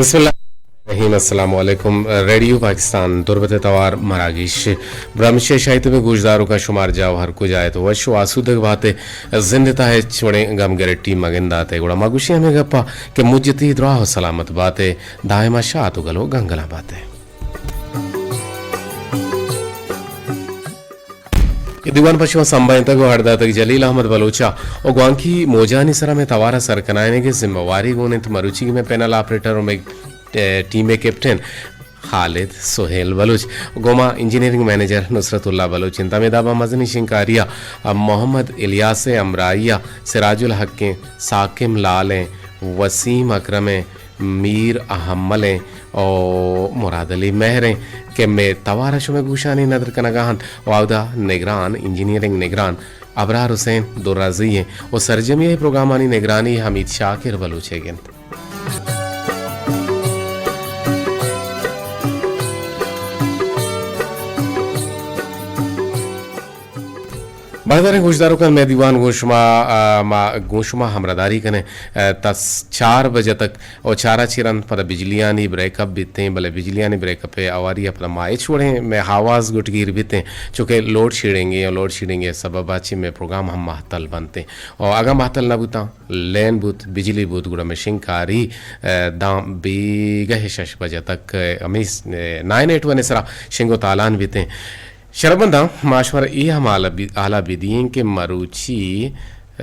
بسم اللہ الرحمن الرحیم۔ السلام علیکم۔ ریڈیو پاکستان تربت ءِ توار مراگش برمش ءَ شاہیت بہ گوشداروکاں، شمار جاہ ہر کجا ات وش و آسودگ بات ءُ زند ءِ تہا ہچ وڑیں گم گرٹی مگندات ءُ گڑا ما گوشیں ہمے گپا کہ مجتی دراہ و سلامت بات ءُ دائما شات و گل و گنگلاں بات ءُ۔ اے دیوان پہ شما سمبھائینتگ و ہڑداتگ جلیل احمد بلوچ ءَ و گوانکی موجانی سرا مئے توار ءِ سرکنائینگ ءِ ذمہ واری گون انت مروچیگیں مئے پینل آپریٹر و مئے، اے، ٹیم ءِ کیپٹن خالد سہیل بلوچ، گوما انجینئرنگ منیجر نصرت اللہ بلوچ انت۔ ہمے دابا مزنیں شنگکاری ءَ محمد الیاس ءِ ہمراہی ءَ سراج الحق ایں، ساکم لال ایں، وسیم اکرم ایں، میر احمل ایں او مراد علی مہر ایں کہ مئے توار ءَ شمئے گوشانی ندر کنگا انت و اودا نگران، انجینئرنگ نگران ابرار حسین درازی ایں و سرجمی ءِ پروگرامانی نگرانی حمید شاکر بلوچ ئیگ انت۔ بہداریں گوشداروکاں، مئے دیوان گوں شما، آ، ما گوں شما ہمراہداری کنیں، آ، تا س-، چار بجہ تک، او چارا چہ رند پدا بجلیانی بریک اپ بیتیں، بلے بجلیانی بریک اپ ءِ ہواری ءَ پدا ما ہچ وڑیں مئے آواز گٹگیر بیتیں، چونکہ لوڈ شیڈنگ ایں، لوڈ شیڈنگ ءِ سبب ءَ چہ مئے پروگرام ہم مہتل بنتیں۔ او اگاں مہتل نہ بوتاں، لین بوت، بجلی بوت، گڑا مئے شنگکاری، آ، داں بیگہ شش بجہ تک، آ، ہمے س-، آ، نائن ایٹ ون ءِ سرا شنگ و تالان بیتیں۔ شرپمنداں، ما شمارا اے ہم حالا بی-، حالا بدییں کہ مروچی، آ،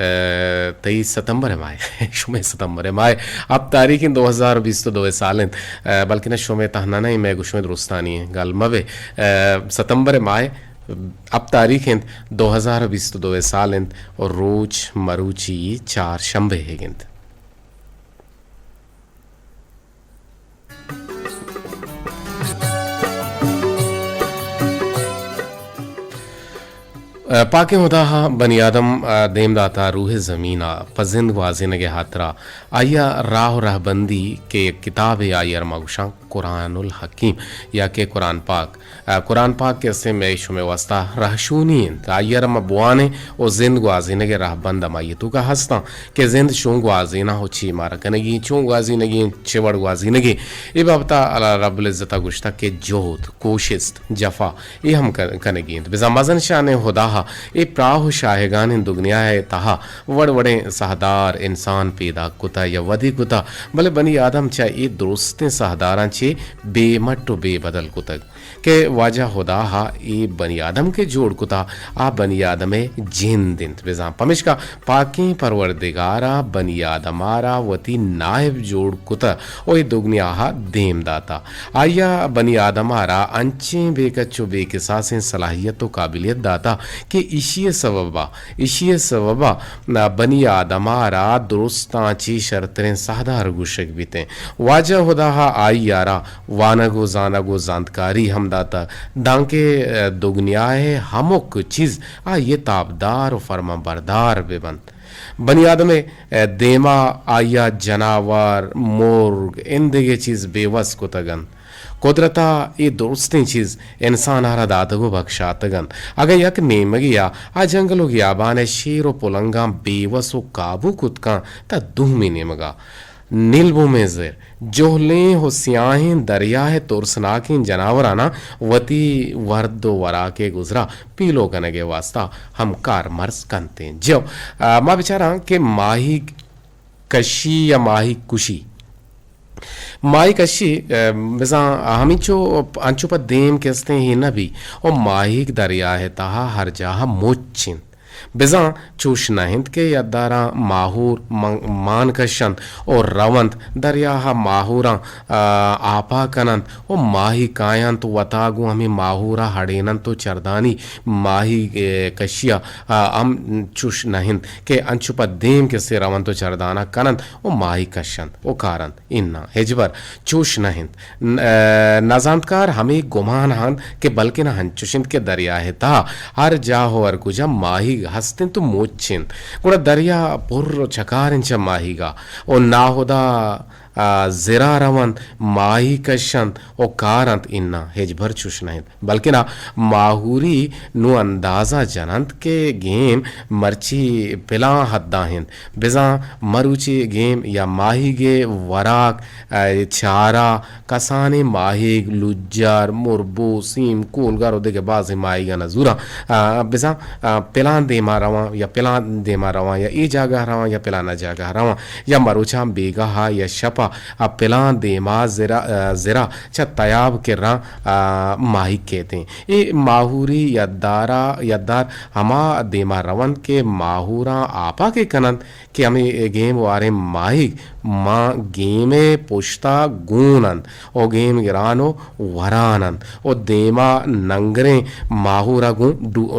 تئی ستمبر ءِ ماہ، شمئے ستمبر ءِ ماہ، ہپت تاریخ انت، دو ہزار بیست و دو ءِ سال انت، آ، بلکنا شمئے تہنا نہ انت، مئے گوں شمئے درستانی انت، گل مہ بئے، آ، ستمبر ءِ ماہ، ہپت تاریخ انت، دو ہزار بیست و دو ءِ سال انت، و روچ مروچی چار شمبے ئیگ انت۔ پاکیں ہدا ءَ بنی آدم ءَ دیم داتا روح زمین ءَ پہ زند گوازینگ ءِ ہاترا، آئی ءَ راہ و رہبندی کہ یک کتابے، آئی ءَ را ما گوشاں قرآن الحکیم یا کہ قرآن پاک۔ ءَ، قرآن پاک کہ استیں مئے شمئے واستا رہشونی انت۔ آئی ءَ را ما بوانیں و زند گوازینگ ءِ رہبند ہمائی ءِ توکا ہستاں کہ زند چون گوازیناں و چے مارا کنگی انت، چون گوازینگی انت، چے وڑ گوازینگی انت۔ اے بابت ءَ اللہ رب العزت ءَ گوشتگ کہ جہد، کوشست، جفا، اے ہم کن-، کنگی انت۔ بزاں مزن شانیں ہدا ءَ اے پراہ و شاہگانیں دگنیا ءِ تہا وڑ وڑیں ساہدار انسان پیداک کتہ یا ودی کتہ، بلے بنی آدم چہ اے درستیں ساہداراں چہ بے مٹ و بے بدل کتگ۔ کہ واجہ ہدا ءَ اے بنی آدم کہ جوڑ کتہ، آ بنی آدم ءِ جند انت۔ بزاں پمیشکا پاکیں پروردگار ءَ بنی آدم ءَ را وتی نائب جوڑ کتہ و اے دگنیا ءَ دیم داتہ۔ آئی ءَ بنی آدم ءَ را انچیں بے کچ و بے کساسیں صلاحیت و قابلیت داتہ کہ ایشی ءِ سبب ءَ، ایشی ءِ سبب ءَ بنی آدم ءَ را درستاں چہ شرتریں ساہدار گوشگ بیتیں۔ واجہ ہدا ءَ آئی ءَ را وانگ و زانگ و زانتکاری ہم داتہ، دانکہ، ءَ، دگنیا ءِ ہمک چیز آئی ءِ تابدار و فرمانبردار بہ بنت۔ بنی آدم ءِ، ءَ، دیما آئی ءَ جناور، مرگ، ایندگہ چیز بے وس کتگ انت۔ قدرت ءَ اے درستیں چیز انسان ءَ را داتگ و بکشاتگ انت۔ اگاں یک نیمگے ءَ آ جنگل و گیابان ءِ شیر و پلنگاں بے وس و قابو کت کنت، تہ دومی نیمگ ءَ نیلبومیں زر، جہلیں و سیاہیں دریا ءِ ترسناکیں جناوراناں وتی ورد و وراک ءِ گزرا پیلو کنگ ءِ واستا ہم کارمرز کنت انت۔ جیو، آ، ما بچاراں کہ ماہیگ کشی یا ماہیگ کشی۔ ماہیگ کشی، آ، بزاں ہمینچو انچو پہ دیم کہ استیں اے نہ بی و ماہیگ دریا ءِ تہا ہر جاہ مچ انت۔ بزاں چوش نہ انت کہ یداراں ماہور من-، مان کشنت و رونت، دریا ءَ ماہوراں، آ، آپا کننت و ماہی کاینت و وتا گوں ہمے ماہور ءَ ہڑیننت و چردانی ماہی، اے، کشی ءَ، آ، ہم چوش نہ انت کہ انچو پہ دیم کہ سے رونت و چردان ءَ کننت و ماہی کشنت و کارنت۔ اناں، ہچبر چوش نہ انت۔ ن-، ءَ، نزانتکار ہمے گمان انت کہ بلکنا انچش انت کہ دریا ءِ تہا ہر جاہ و ہر کجا ماہیگ ہست انت و مچ انت، گڑا دریا پر و چکار انت چہ ماہیگا و ناہدا آ، زرا رونت، ماہی کشنت و کارنت، اناں، ہچبر چوش نہ انت۔ بلکنا ماہوری نوں اندازہ جننت کہ گیم مرچی پلان حداں انت۔ بزاں مروچی گیم یا ماہیگے وراک، آ، چارہ، کسانیں ماہیگ، لجر، مربو، سیم، کولگر و دگہ بازیں ماہیگاں زوراں، آ، بزاں، آ، پلان دیما رواں یا پلان دیما رواں یا اے جاگہ رواں یا پلانا جاگہ رواں یا مروچاں بیگاہ یا شپا، آ، پلان دیما زرا، آ، زرا چہ تیاب کراں، آ، ماہیگ کیتیں۔ اے ماہوری یدارا، یدار ہما دیما رونت کہ ماہوراں آپا کہ کننت کہ ہمے گیم واریں ماہیگ ماں گیم ء پشتا گون انت و گیم گران و وران انت و دیما ننگریں ماہورا گوں ڈو-،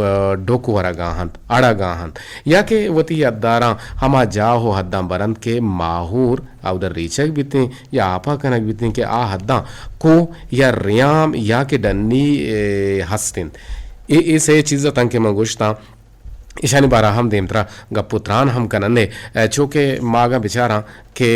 ڈک ورگا انت، اڑگا انت، یا کہ وتی یداراں ہما جاہ و حداں برنت کہ ماہور اودا ریچگ بیتیں یا آپا کنگ بیتیں کہ آ حداں کوہ یا ریام یا کہ ڈنی، اے، ہست انت۔ اے، اے سئے چیز اتاں کہ من گوشتاں، ایشانی بارہ ہم دیمترا گپ و تران ہم کنن ئے۔ اے، چو کہ ما اگاں بچاراں کہ،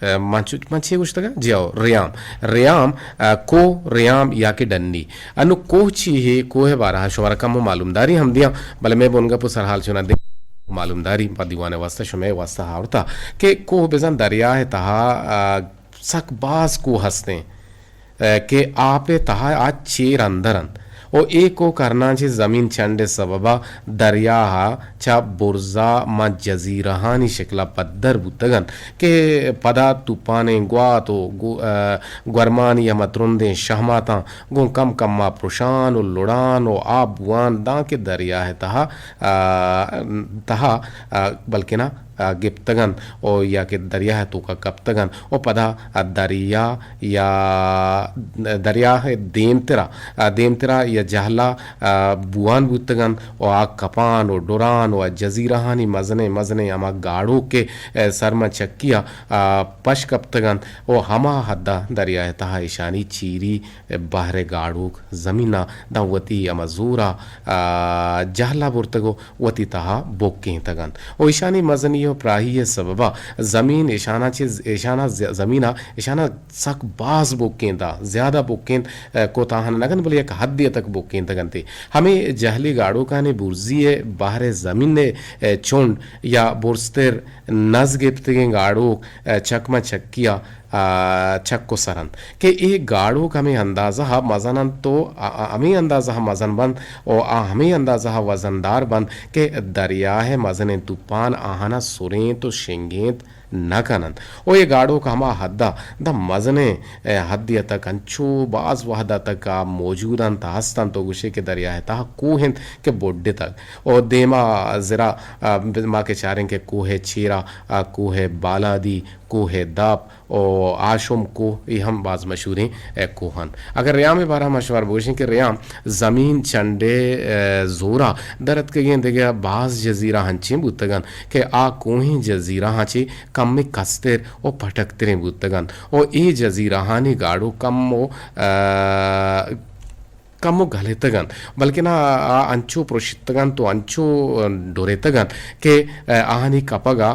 اے، من چو-، من چے گوشتگ؟ جی ہو، ریام۔ ریام، اے، کوہ، ریام یا کہ ڈنی۔ انو کوہ چی ہے؟ کوہ بارہ شمارا کم و معلومداری ہم دیاں، بلے میں بن گپ و سرحال چونا دے معلومداری پا دیوان واسطہ، شمے واسطہ آورتا کہ کوہ بزن دریائے تہا، اے، سک باز کوہ ہستیں، اے، کہ آپ ء تہا آ چیر اندر انت و اے کوہ کرناں چہ زمین چنڈ ء سبب ء دریا ء چہ برزا ماں جزیرہانی شکل ء پدر بوتگ انت کہ پدا توپانیں گوات و گو-، اے، گورمانی ہما ترندیں شہماتاں گوں کم کم ء پرشان و لڑان و آپ بوان داں کہ دریا ء تہا، اے، تہا، اے، بلکنا ء گپتگ انت و یا کہ دریا ء توکا کپتگ انت و پدا ء دریا یا دریا ء دیمترا، ء دیمترا یا جہلا، ء بوان بوتگ انت و آ کپان و ڈران و آ جزیرہانی مزنیں مزنیں ہما گاڑوک کہ، ء سرمچکی ء، ء پش کپتگ انت و ہما حد ء دریا ء تہا ایشانی چیری بہر ء گاڑوک زمین ء داں وتی ہما زور ء، ء جہلا برتگ و وتی تہا بکینتگ انت و ایشانی مزنی و پراہی ء سبب ء زمین ایشاناں چہ، ایشاناں ز-، زمین ء ایشاناں سک باز بکینت ء زیادہ بکینت، ء، کت آہان نہ کنت، بلے یک حدے ء تک بکینتگ انت۔ ہمے جہلی گاڑوکانی برزی ء بہر ء زمین ء، ء، چنڈ یا برزتر نز گپتگیں گاڑوک، ء، چکمہ چکی ء ء چک و سر انت کہ اے گاڑوک ہمے اندازہ ء مزن انت و آ، آ، ہمے اندازہ ء مزن بنت و آ ہمے اندازہ ء وزندار بنت کہ دریا ء مزنیں توپان آہانا سرینت و شنگینت نہ کن انت و اے گاڑوک ہما حد ء داں مزنیں، ء، حدے ء تک انچو باز وہد ء تک آ موجود انت، ہست انت و گوشے کہ دریا ء تہا کوہ انت کہ بڈتگ و دیما زرا، ء، ما کہ چاریں کہ کوہ چیرا، ء، کوہ بالادی، کوہ دپ، و آشم کوہ، اے ہم باز مشہوریں، اے، کوہ انت۔ اگر ریام ء بارہ ء ما شمار بگوشیں کہ ریام زمین چنڈ ء، اے، زورا در اتکگیں دگہ باز جزیرہ ہنچیں بوتگ انت کہ آ کوہیں جزیرہاں چہ کمے کستر و پٹکتریں بوتگ انت و اے جزیرہانی گاڑو کم و، اے، کمو گلتگ انت، بلکنا آ انچو پرشتگ انت و انچو ڈرتگ انت کہ، اے، آہانی کپگ ء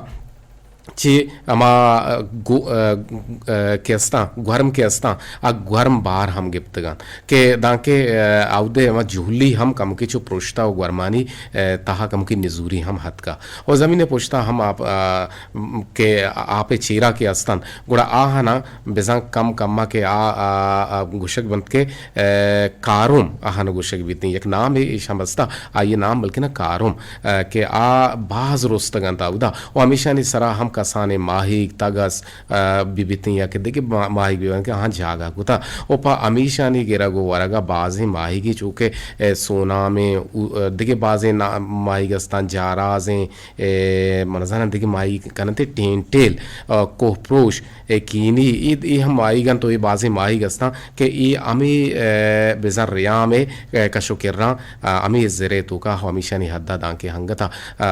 چہ ہما، اے، گو-، اے، اے، کہ استاں، گورم کہ استاں، آ گورم بار ہم گپتگ انت کہ دانکہ، اے، اودے ہما جہلی ہم کمکے چو پرشتہ و گورمانی، اے، تہا کمکے نزوری ہم ہتکا و زمین ء پشتا ہم آپ، اے، کہ آپ ء چیرا کہ استنت، گڑا آہاناں بزاں کم کما کہ آ، آ، آ گوشگ بنت کہ، اے، کاروم آہاناں گوشگ بیتیں۔ یک نامے ایشاں بستہ، آئی ء نام بلکنا کاروم، اے، کہ آ باز رستگ انت اودا و ہمیشانی سرا ہم کسانیں ماہیگ، تگس، اے، بہ بیتیں یا کہ دگہ ما-، ماہیگ بہ بیتیں کہ آہاں جاگہ کتا و پہ ہمیشانی گرگ و ورگا بازیں ماہیگی چو کہ، اے، سونامیں، او-، اے، دگہ بازیں نا-، ماہیگ استاں، جارازیں، اے، من زاناں دگہ ماہیگ کننت ٹینٹیل، اے، کوہ پروش، اے، کینی، اے، اے ہم ماہیگ انت و اے بازیں ماہیگ استاں کہ اے ہمے، اے، بزاں ریام ء، اے، کش و کراں، اے، ہمے زرے توکا ہمیشانی حد ء دانکہ ہنگتا، اے،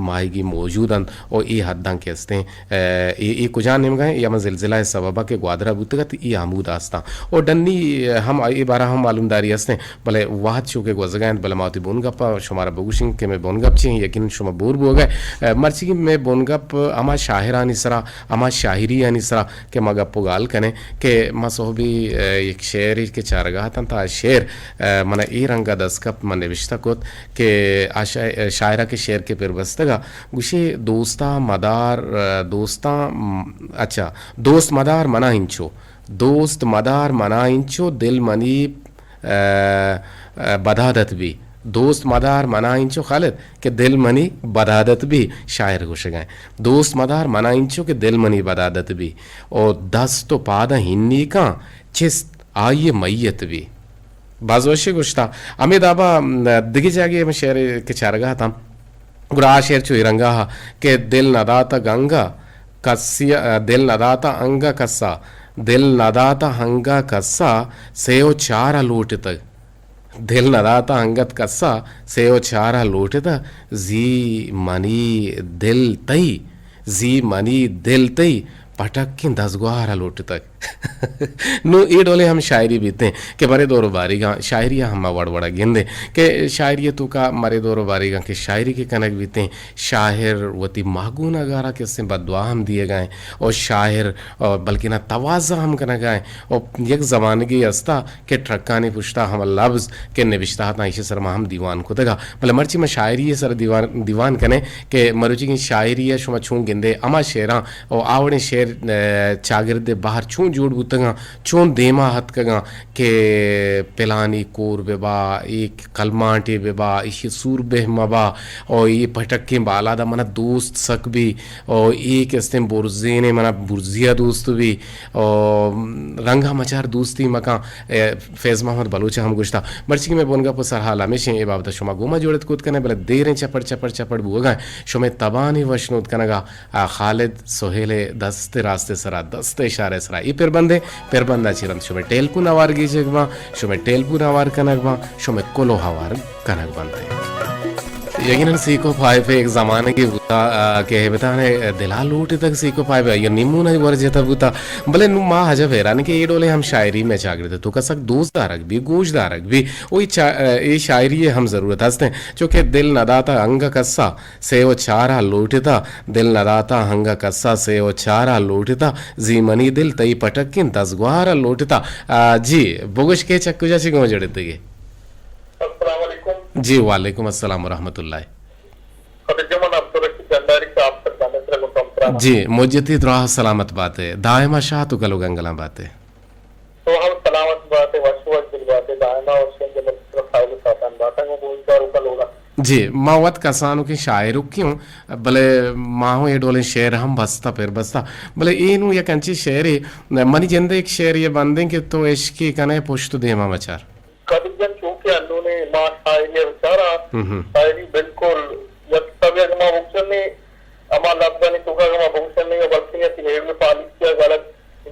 ماہیگی موجود انت و اے حداں کہ استیں، اے، اے، اے کجا نیمگا ایں؟ اے ہما زلزلہ ءِ سبب ءَ کہ گوادر ءَ بوتگ ات، اے ہمودا استاں۔ او ڈنی، اے، ہم اے بارہ ءَ ہم معلومداری استیں، بلے وہد چو کہ گوزگا انت، بلے ما وتی بنگپ ءَ شمارا بگوشیں کہ مئے بنگپ چی ایں، یقیناً شما بور بوگا ئے۔ اے، مرچی کہ مئے بنگپ ہما شاعرانی سرا، ہما شاعریانی سرا کہ ما گپ و گال کنیں کہ ما سہبی، اے، یک شعرے کہ چارگا اتاں، تا شعر، اے، من اے رنگا دست کپت، من نبشتہ کت کہ آ شا-، شاعرا کہ شعر کہ پر بستگا، گوشے، دوستا مدار، اے، دوستاں، م-، اچھا، دوست مدار منا انچو، دوست مدار منا انچو، دل منی، اے، اے، بدعادت بی۔ دوست مدار منا انچو خالد کہ دل منی بدعادت بی، شاعر گوشگا ایں۔ دوست مدار منا انچو کہ دل منی بدعادت بی۔ او دست و پاداں ہنی کاں، چست آئی میت بی۔ باز وشی گوشتا۔ ہمے دابا، م، دگہ جاگے ہم شعر کہ چارگا اتاں۔ گڑا آ شعر چو اے رنگا ہا کہ دل نداتگ انگا کسی، دل نداتہ انگہ کسا، دل نداتہ انگہ کسا، سے و چارا لوٹتگ۔ دل نداتہ انگت کسا، سے و چارا لوٹتہ، زی منی دل تئی، زی منی دل تئی، پٹکیں دزگوارا لوٹتگ۔ نوں اے ڈولیں ہم شاعری بیتیں کہ مرے دور و باریگاں شاعری ءَ ہما وڑ وڑا گندیں کہ شاعری ءِ توکا مرے دور و باریگاں کہ شاعری کہ کنگ بیتیں، شاعر وتی ماہگون ءَ گارا کسیں بددعا ہم دیگا ایں اور شاعر، اور بلکنا تواضع ہم کنگا ایں۔ اور یک زمانگے استا کہ ٹرکانی پشتا ہما لبز کہ نبشتہ اتاں، ایشی سر ما ہم دیوان کتگا، بلے مرچی ما شاعری ءِ سر دیوان، دیوان کنیں کہ مروچیگیں شاعری ءَ شما چون گندے، ہما شعراں او آ وڑیں شعر، اے، چاگرد ءِ بہر چون جوڑ بوتگاں، چون دیما اتکگاں کہ پلانی کور بہ با، اے کلمانٹے بہ با، ایشی سور بہ مہ با، او اے پٹکیں بالاد ءَ منا دوست سک بی، او اے کستیں برزینے منا برزی ءَ دوست بی، او رنگ ءَ مچار دوستی مکاں۔ اے، فیض محمد بلوچ ءَ ہم گوشتا۔ مرچی کہ مئے بنگپ و سرحال ہمیش ایں، اے بابت ءَ شما گوما جوڑت کت کنئے، بلے دیریں چپڑ چپڑ چپڑ بوگا ایں۔ شمئے تبانی وشنود کنگا آ خالد سہیل ءِ دست ءِ راست ءِ سرا، دست ءِ اشارہ ءِ سرا اے پربند ایں، پربند ءَ چہ رند شمئے ٹیلپون ہوار گیجگ باں، شمئے ٹیلپون ہوار کنگ باں، شمئے کلوہ ہوار کنگ بنت۔ یقیناً سیکو فائیو ءِ یک زمانگے بوتا، آ، کہ ہیبتان ءِ دلا لوٹتگ سیکو فائیو ءَ، یا نیمون ءَ ورجتا بوتا، بلے نوں ما عجب حیران کہ اے ڈولیں ہم شاعری مئے چاگرد ءِ توکا سک دوست دارگ بی، گوش دارگ بی، او اے چا-، اے شاعری ءِ ہم ضرورت ہستیں، چونکہ دل نداتا انگہ کسا، سے و چارا لوٹتا، دل نداتا ہنگا کسا، سے و چارا لوٹتا، زی منی دل تئی پٹکیں دزگوارا لوٹتا۔ آ، جی، بگوش کہ چک کجا چی گوں جڑتگے؟ السلام علیکم۔ جی، وعلیکم السلام ورحمۃ اللہ۔ خدیجہ من عبدالرشید گنڈاری صاحب سر بندے سر گوں کمپران۔ جی، مجتی دراہ سلامت باتے، دائما شاد و گل و گنگلاں باتے۔ تو ہم سلامت باتے، وش وش دل باتے، دائما وش گل و خیال و ساتان باتا، گوں گوشدار و کلوڑا۔ جی، ما وت کسانوکیں شاعرکے اوں، بلے ما ہوں اے ڈولیں شعر ہم بستا، پر بستا۔ بلے اے نوں یک انچیں شعرے، منی جند ءِ یک شعرے بندیں کہ تو عشقے کنئے پشت و دیما مچار۔ قادر جان، چونکہ انوں نے ما شاعری ءَ بچاراں، ہم ہم۔ شاعری بالکل یک سبے اگہ ما بگوشیں، ہما لبزانی توکا اگہ ما بگوشیں، بلکیں یک ریڈیو پالیسی ءَ غلط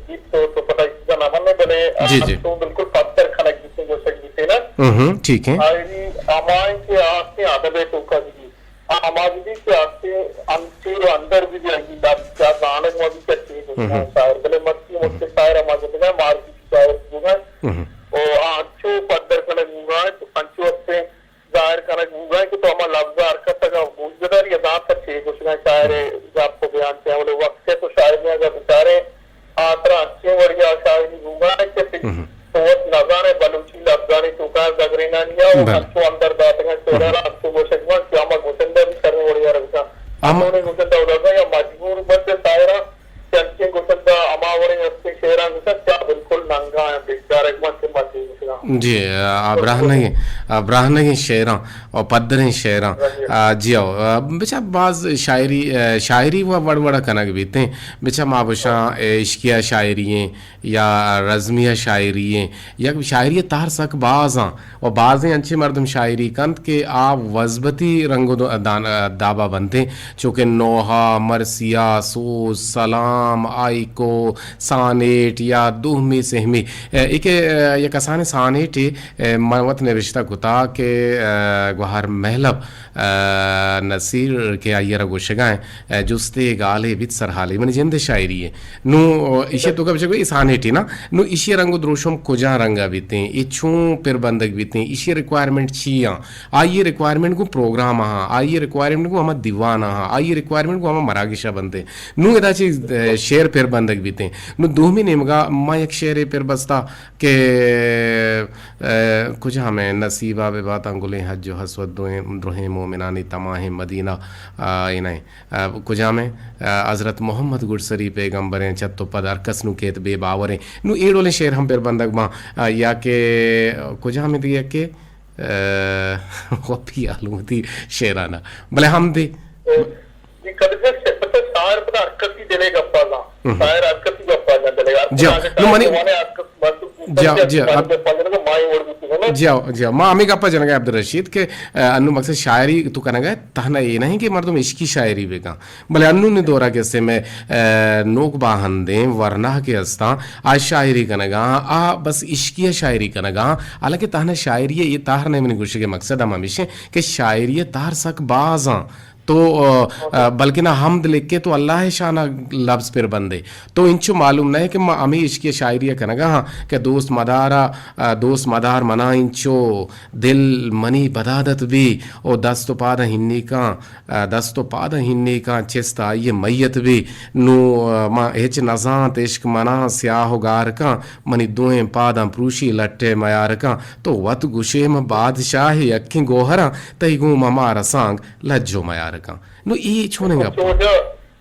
بیت تو، تو پدا اے چیزا نہ منئے، بلے جی، جی۔ تو بالکل پدر کنگ بیتیں، گوشگ بیتیں نا۔ ہم ہم، ٹھیک ہے۔ شاعری ہمائیں کہ آسیں ادب ءِ توکا بہ بیت۔ آ ہما بہ بیت کہ آسیں انچو اندر بہ بیت، آئی لبز یا زانگ ما بیت کہ چے گوشاں ہم ہم۔ شاعر، بلے مرچی ہم۔ ملک ءِ شاعر ہما گندگا مارکی شاعر بوگا ہم ہم۔ او آ انچو پدر کنگ بوگا، انچو ہستیں ظاہر کنگ بوگا کہ تو ہما لبز ءَ ہر کس اگاں گوش بداری ءَ زانت کہ چے گوشگا شاعر ءِ گپ و بیان چے، بلے وقت ءَ تو شاعری اگاں بچارے آ ترا انچیں وڑی ءَ شاعری بوگا کہ ہم۔ تو وت نزانے بلوچی لبزانی توکا زگرینانی ءَ و بلے۔ انچو اندر داتگا کہ ہم۔ انچو گوشگ بنت کہ ہما گوشندہ بھی شریں وڑی ءَ رکھا۔ ہم۔ انوں نے گوشندہ ادا یا مجبور بنت شاعرا کہ انچیں گوشندہ ہما وڑیں ہستیں شعراں گوشنت کہ آ بالکل ننگا انت، بچارگ بنت کہ ما چے گوشگاں۔ جی، آ، براہنگیں، آ، براہنگیں شعراں اور پدریں شعراں۔ جی۔ آ، جی ہو، آ، بچا باز شاعری، آ، شاعری و وڑ وڑ کنگ بیتیں۔ بچا ما بشاں، اے، عشقیہ شاعری ایں یا رزمیہ شاعری ایں۔ یک شاعری تہر سک باز آں۔ و بازیں انچیں مردم شاعری کنت کہ آ وزبتی رنگ و دو-، دان-، دابا بنتیں، چو کہ نوحہ، مرثیہ، سوز، سلام، ہائیکو، سانیٹ یا دوہمی سہمی۔ اے، اے کہ، اے، یک کسانیں سانیٹ ٹی، اے، من وت نبشتہ کتا کہ، اے، گوہر مہلب، اے، نصیر کہ آئی ءَ را گوشگا ایں، اے، جستے گالے بیت سرحالے۔ منی جند ءِ شاعری ایں۔ نوں ایشی ءِ توکا بچک اے سانیٹی نا۔ نوں ایشی ءِ رنگ و دروشم کجا رنگا بیتیں؟ اے چون پر بندگ بیتیں؟ ایشی ءِ ریکوائرمنٹ چی آں؟ آئی ءِ ریکوائرمنٹ گوں پروگرام آں، آئی ءِ ریکوائرمنٹ گوں ہما دیوان آں، آئی ءِ ریکوائرمنٹ گوں ہما مراگشا بندیں۔ نوں ادا چہ، اے، شعر پر بندگ بیتیں۔ نوں دومی نیمگا ما یک شعرے پر بستا کہ، اے، کجام ایں نصیبا بباتاں گلیں حج و حسود، دوئیں درہیں مومنانی تماہیں مدینہ، آ، اے نہ ایں، آ، کجام ایں، آ، حضرت محمد گڈسری پیغمبریں، چت و پد ہر کس نوں کیت بے باوریں۔ نوں اے ڈولیں شعر ہم پر بندگ باں، آ، یا کہ کجام ایں دگہ کہ، اے، وپی آلومتی شعرانا۔ بلے ہم دے۔ جی، کدی سے پتہ شاعر پدا ہر کسی دلے گپا زان۔ ہم۔ شاعر ہر کسی گپا زان دلے۔ ہر جی، کسی نو منی، زمانے ہر کس مردم جی، جی، اب گپا زان مائی وڑ بوتی ہے نا۔ جی، جی، ما ہمیں گپا جنگا عبدالرشید کہ، اے، انو مقصد شاعری تو کنگا ہے، تہنا یہ نہیں کہ مردم عشقی شاعری بکن۔ بلے انوں نے دورا کہ سے میں، اے، نوک باہندیں ورنا کہ استاں، آ شاعری کنگا، آ بس عشقی شاعری کنگا، حالانکہ تہنا شاعری یہ تہر نہیں منی گوشے کے مقصد ہم ہمیشہ کہ شاعری تہر سک بازاں۔ تو، آ، آ، بلکنا حمد لکھے تو اللہ شان لفظ پر بندے۔ تو انچو معلوم نہ کہ ما ہمیں عشقی شاعری کنگا ہاں کہ دوست مدارا، آ، دوست مدار منا انچو دل منی بدادت بی، او دست و پاد ہنی کاں، آ، دست و پاد ہنی کاں چست آئی میت بی۔ نو، آ، ما ہچ نزانت عشق منا سیاہ و گار کاں، منی دوئیں پاداں پروشی لٹے میار کاں۔ تو وت گوشے ما بادشاہ یکیں گوہراں، تئی گوں ما رسانگ لج و میار کن۔ نو اے چونیں گپ؟ تو جا،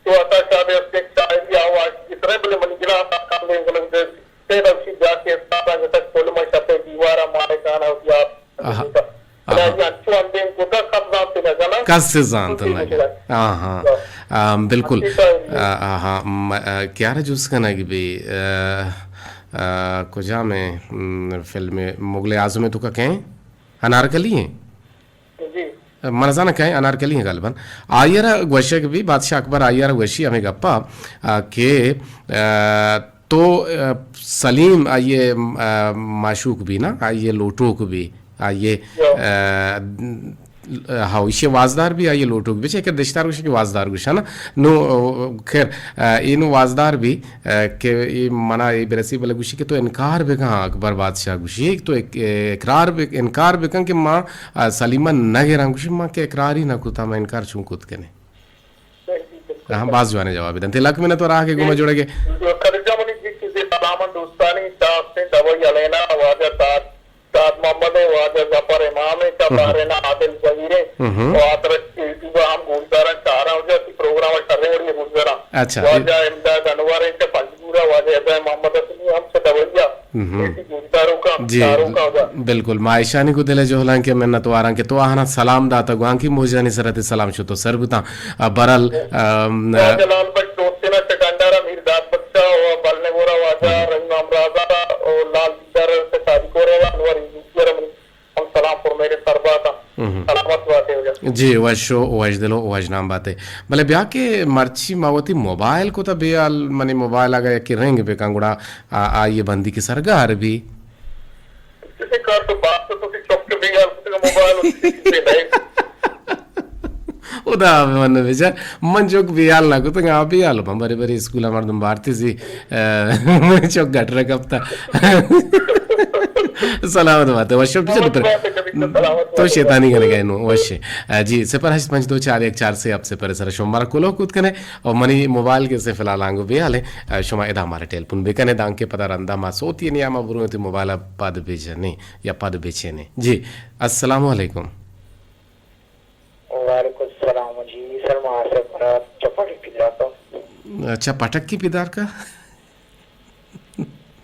تو عطا شاد ءِ است کہ شاعری آواز کی طرح بلے منی گلا کام دے بلے سید ابشی جا کے استاد آ جتک کل ما شپے دیوارا مارے کانا ہوتی آپ۔ آہا۔ آہا۔ انچو اندیم کوتا کب زانتے نہ جانا۔ کس سے زانت نہ جانا۔ آہا۔ آ، بالکل۔ آ، آہا۔ م-، آ، کیا را جست کنگ بی، آ، آ، کجام ایں، م، فلم مغل اعظم تو کا کہیں؟ انارکلی ایں؟ جی۔ من زاناں کئے انارکلی ایں غالباً۔ آئی ءَ را گوشگ بی، بادشاہ اکبر آئی ءَ را گوشی ہمے گپا، آ، کہ، آ، تو، آ، سلیم آئی ءِ، آ، معشوق بی نا، آئی ءِ لوٹوک بی، آئی ءِ، آ، ہاو، ایشی ءِ وازدار بی، آئی ءِ لوٹوک بی، چہ کہ دشتار گوشی کہ وازدار گوشاں نا۔ نو، آ، خیر، آ، اے نو وازدار بی، آ، کہ اے منا اے برسی بلے گوشی کہ تو انکار بکن، اکبر بادشاہ گوشی تو اک-، اقرار بک-، انکار بکن کہ ما، آ، سلیمہ نہ گراں۔ گوشی ما کہ اقرار ہی نہ کتا، ما انکار چون کت کنے؟ ہاں، باز جوانیں جوابے دنت۔ لک منت وار آ کہ گوما جوڑگ ئے۔ خدیجہ منی جی چیزے سلاماں دوستانی چاستیں دوائی علینا واجہ تاج سعد محمد ءِ، واجہ ظفر امام ءِ، چہ بحرین ءَ عادل ظہیر ءِ، ہم۔ و آ ترا یوٹیوب ءَ ہم گوشداراں، چاراں، واجہ تی پروگرام ءَ شریں وڑی ءَ گوشداراں۔ اچھا، واجہ امداد انور ءِ، چہ پنجگور ءَ، واجہ ابراہیم محمد حسنی ہم چہ دبئی ءَ، ہم۔ ایشی گوشداروکاں، جی، چاروکاں واجہ۔ بالکل، ما ایشانی گوں دل ءِ جہلاں کہ منت واراں کہ تو آہاں سلام داتا گوانکی موجانی سرا تئی سلام شت و سر بوتاں۔ آ، برل، آ، واجہ لال بخش دوستین ءَ چہ ڈنڈار ءَ، میر داد بخش ءَ و بلنگور ءَ، واجہ ہم۔ رحیم امراض ءَ و لال در سے شادی کورے ءَ انور یوسفی ءَ را منی ہم سلام پر میرے سر بات ءَ۔ ہم۔ سلامت بات ئے واجہ۔ جی، وش و وش دل و وش نام بات ئے۔ بلے بیا کہ مرچی ما وتی موبائل کتا بے حال، منی موبائل اگا یکی رنگ بکن گڑا آ-، آئی بندی کہ سرگار بی۔ کسے کار تو بات تو تی چک بے حال کتا موبائل و تی چیزے نہیں۔ خدا من بچار، من چک بیال نہ کتگ، آ بیال من برے برے اسکول ءَ مردم بارتی زی، آ، من چک گٹر ءَ کپتا۔ سلامت بات ئے، وش پر تو شیطانی کنگ ءَ ئے نوں، وش ئے۔ آ، جی، صفر ہشت پنچ دو چار یک چار سے ہفت صفر ءِ سر ءَ شما مارا کلوہ کت کنے، اور منی موبائل کہ سے فی الحال آنگو بیال ئے، آ، شما ادا مارا ٹیلیفون بکنے، دانکہ پدا رندا ما سوتی نیاما برو تی موبائل ءَ پد بجنے یا پد بچنے۔ جی، السلام علیکم۔ وعلیکم السلام جی، سلمان صاحب، مرا چہ پٹکی پیداکا۔ چہ پٹکی پیداکا؟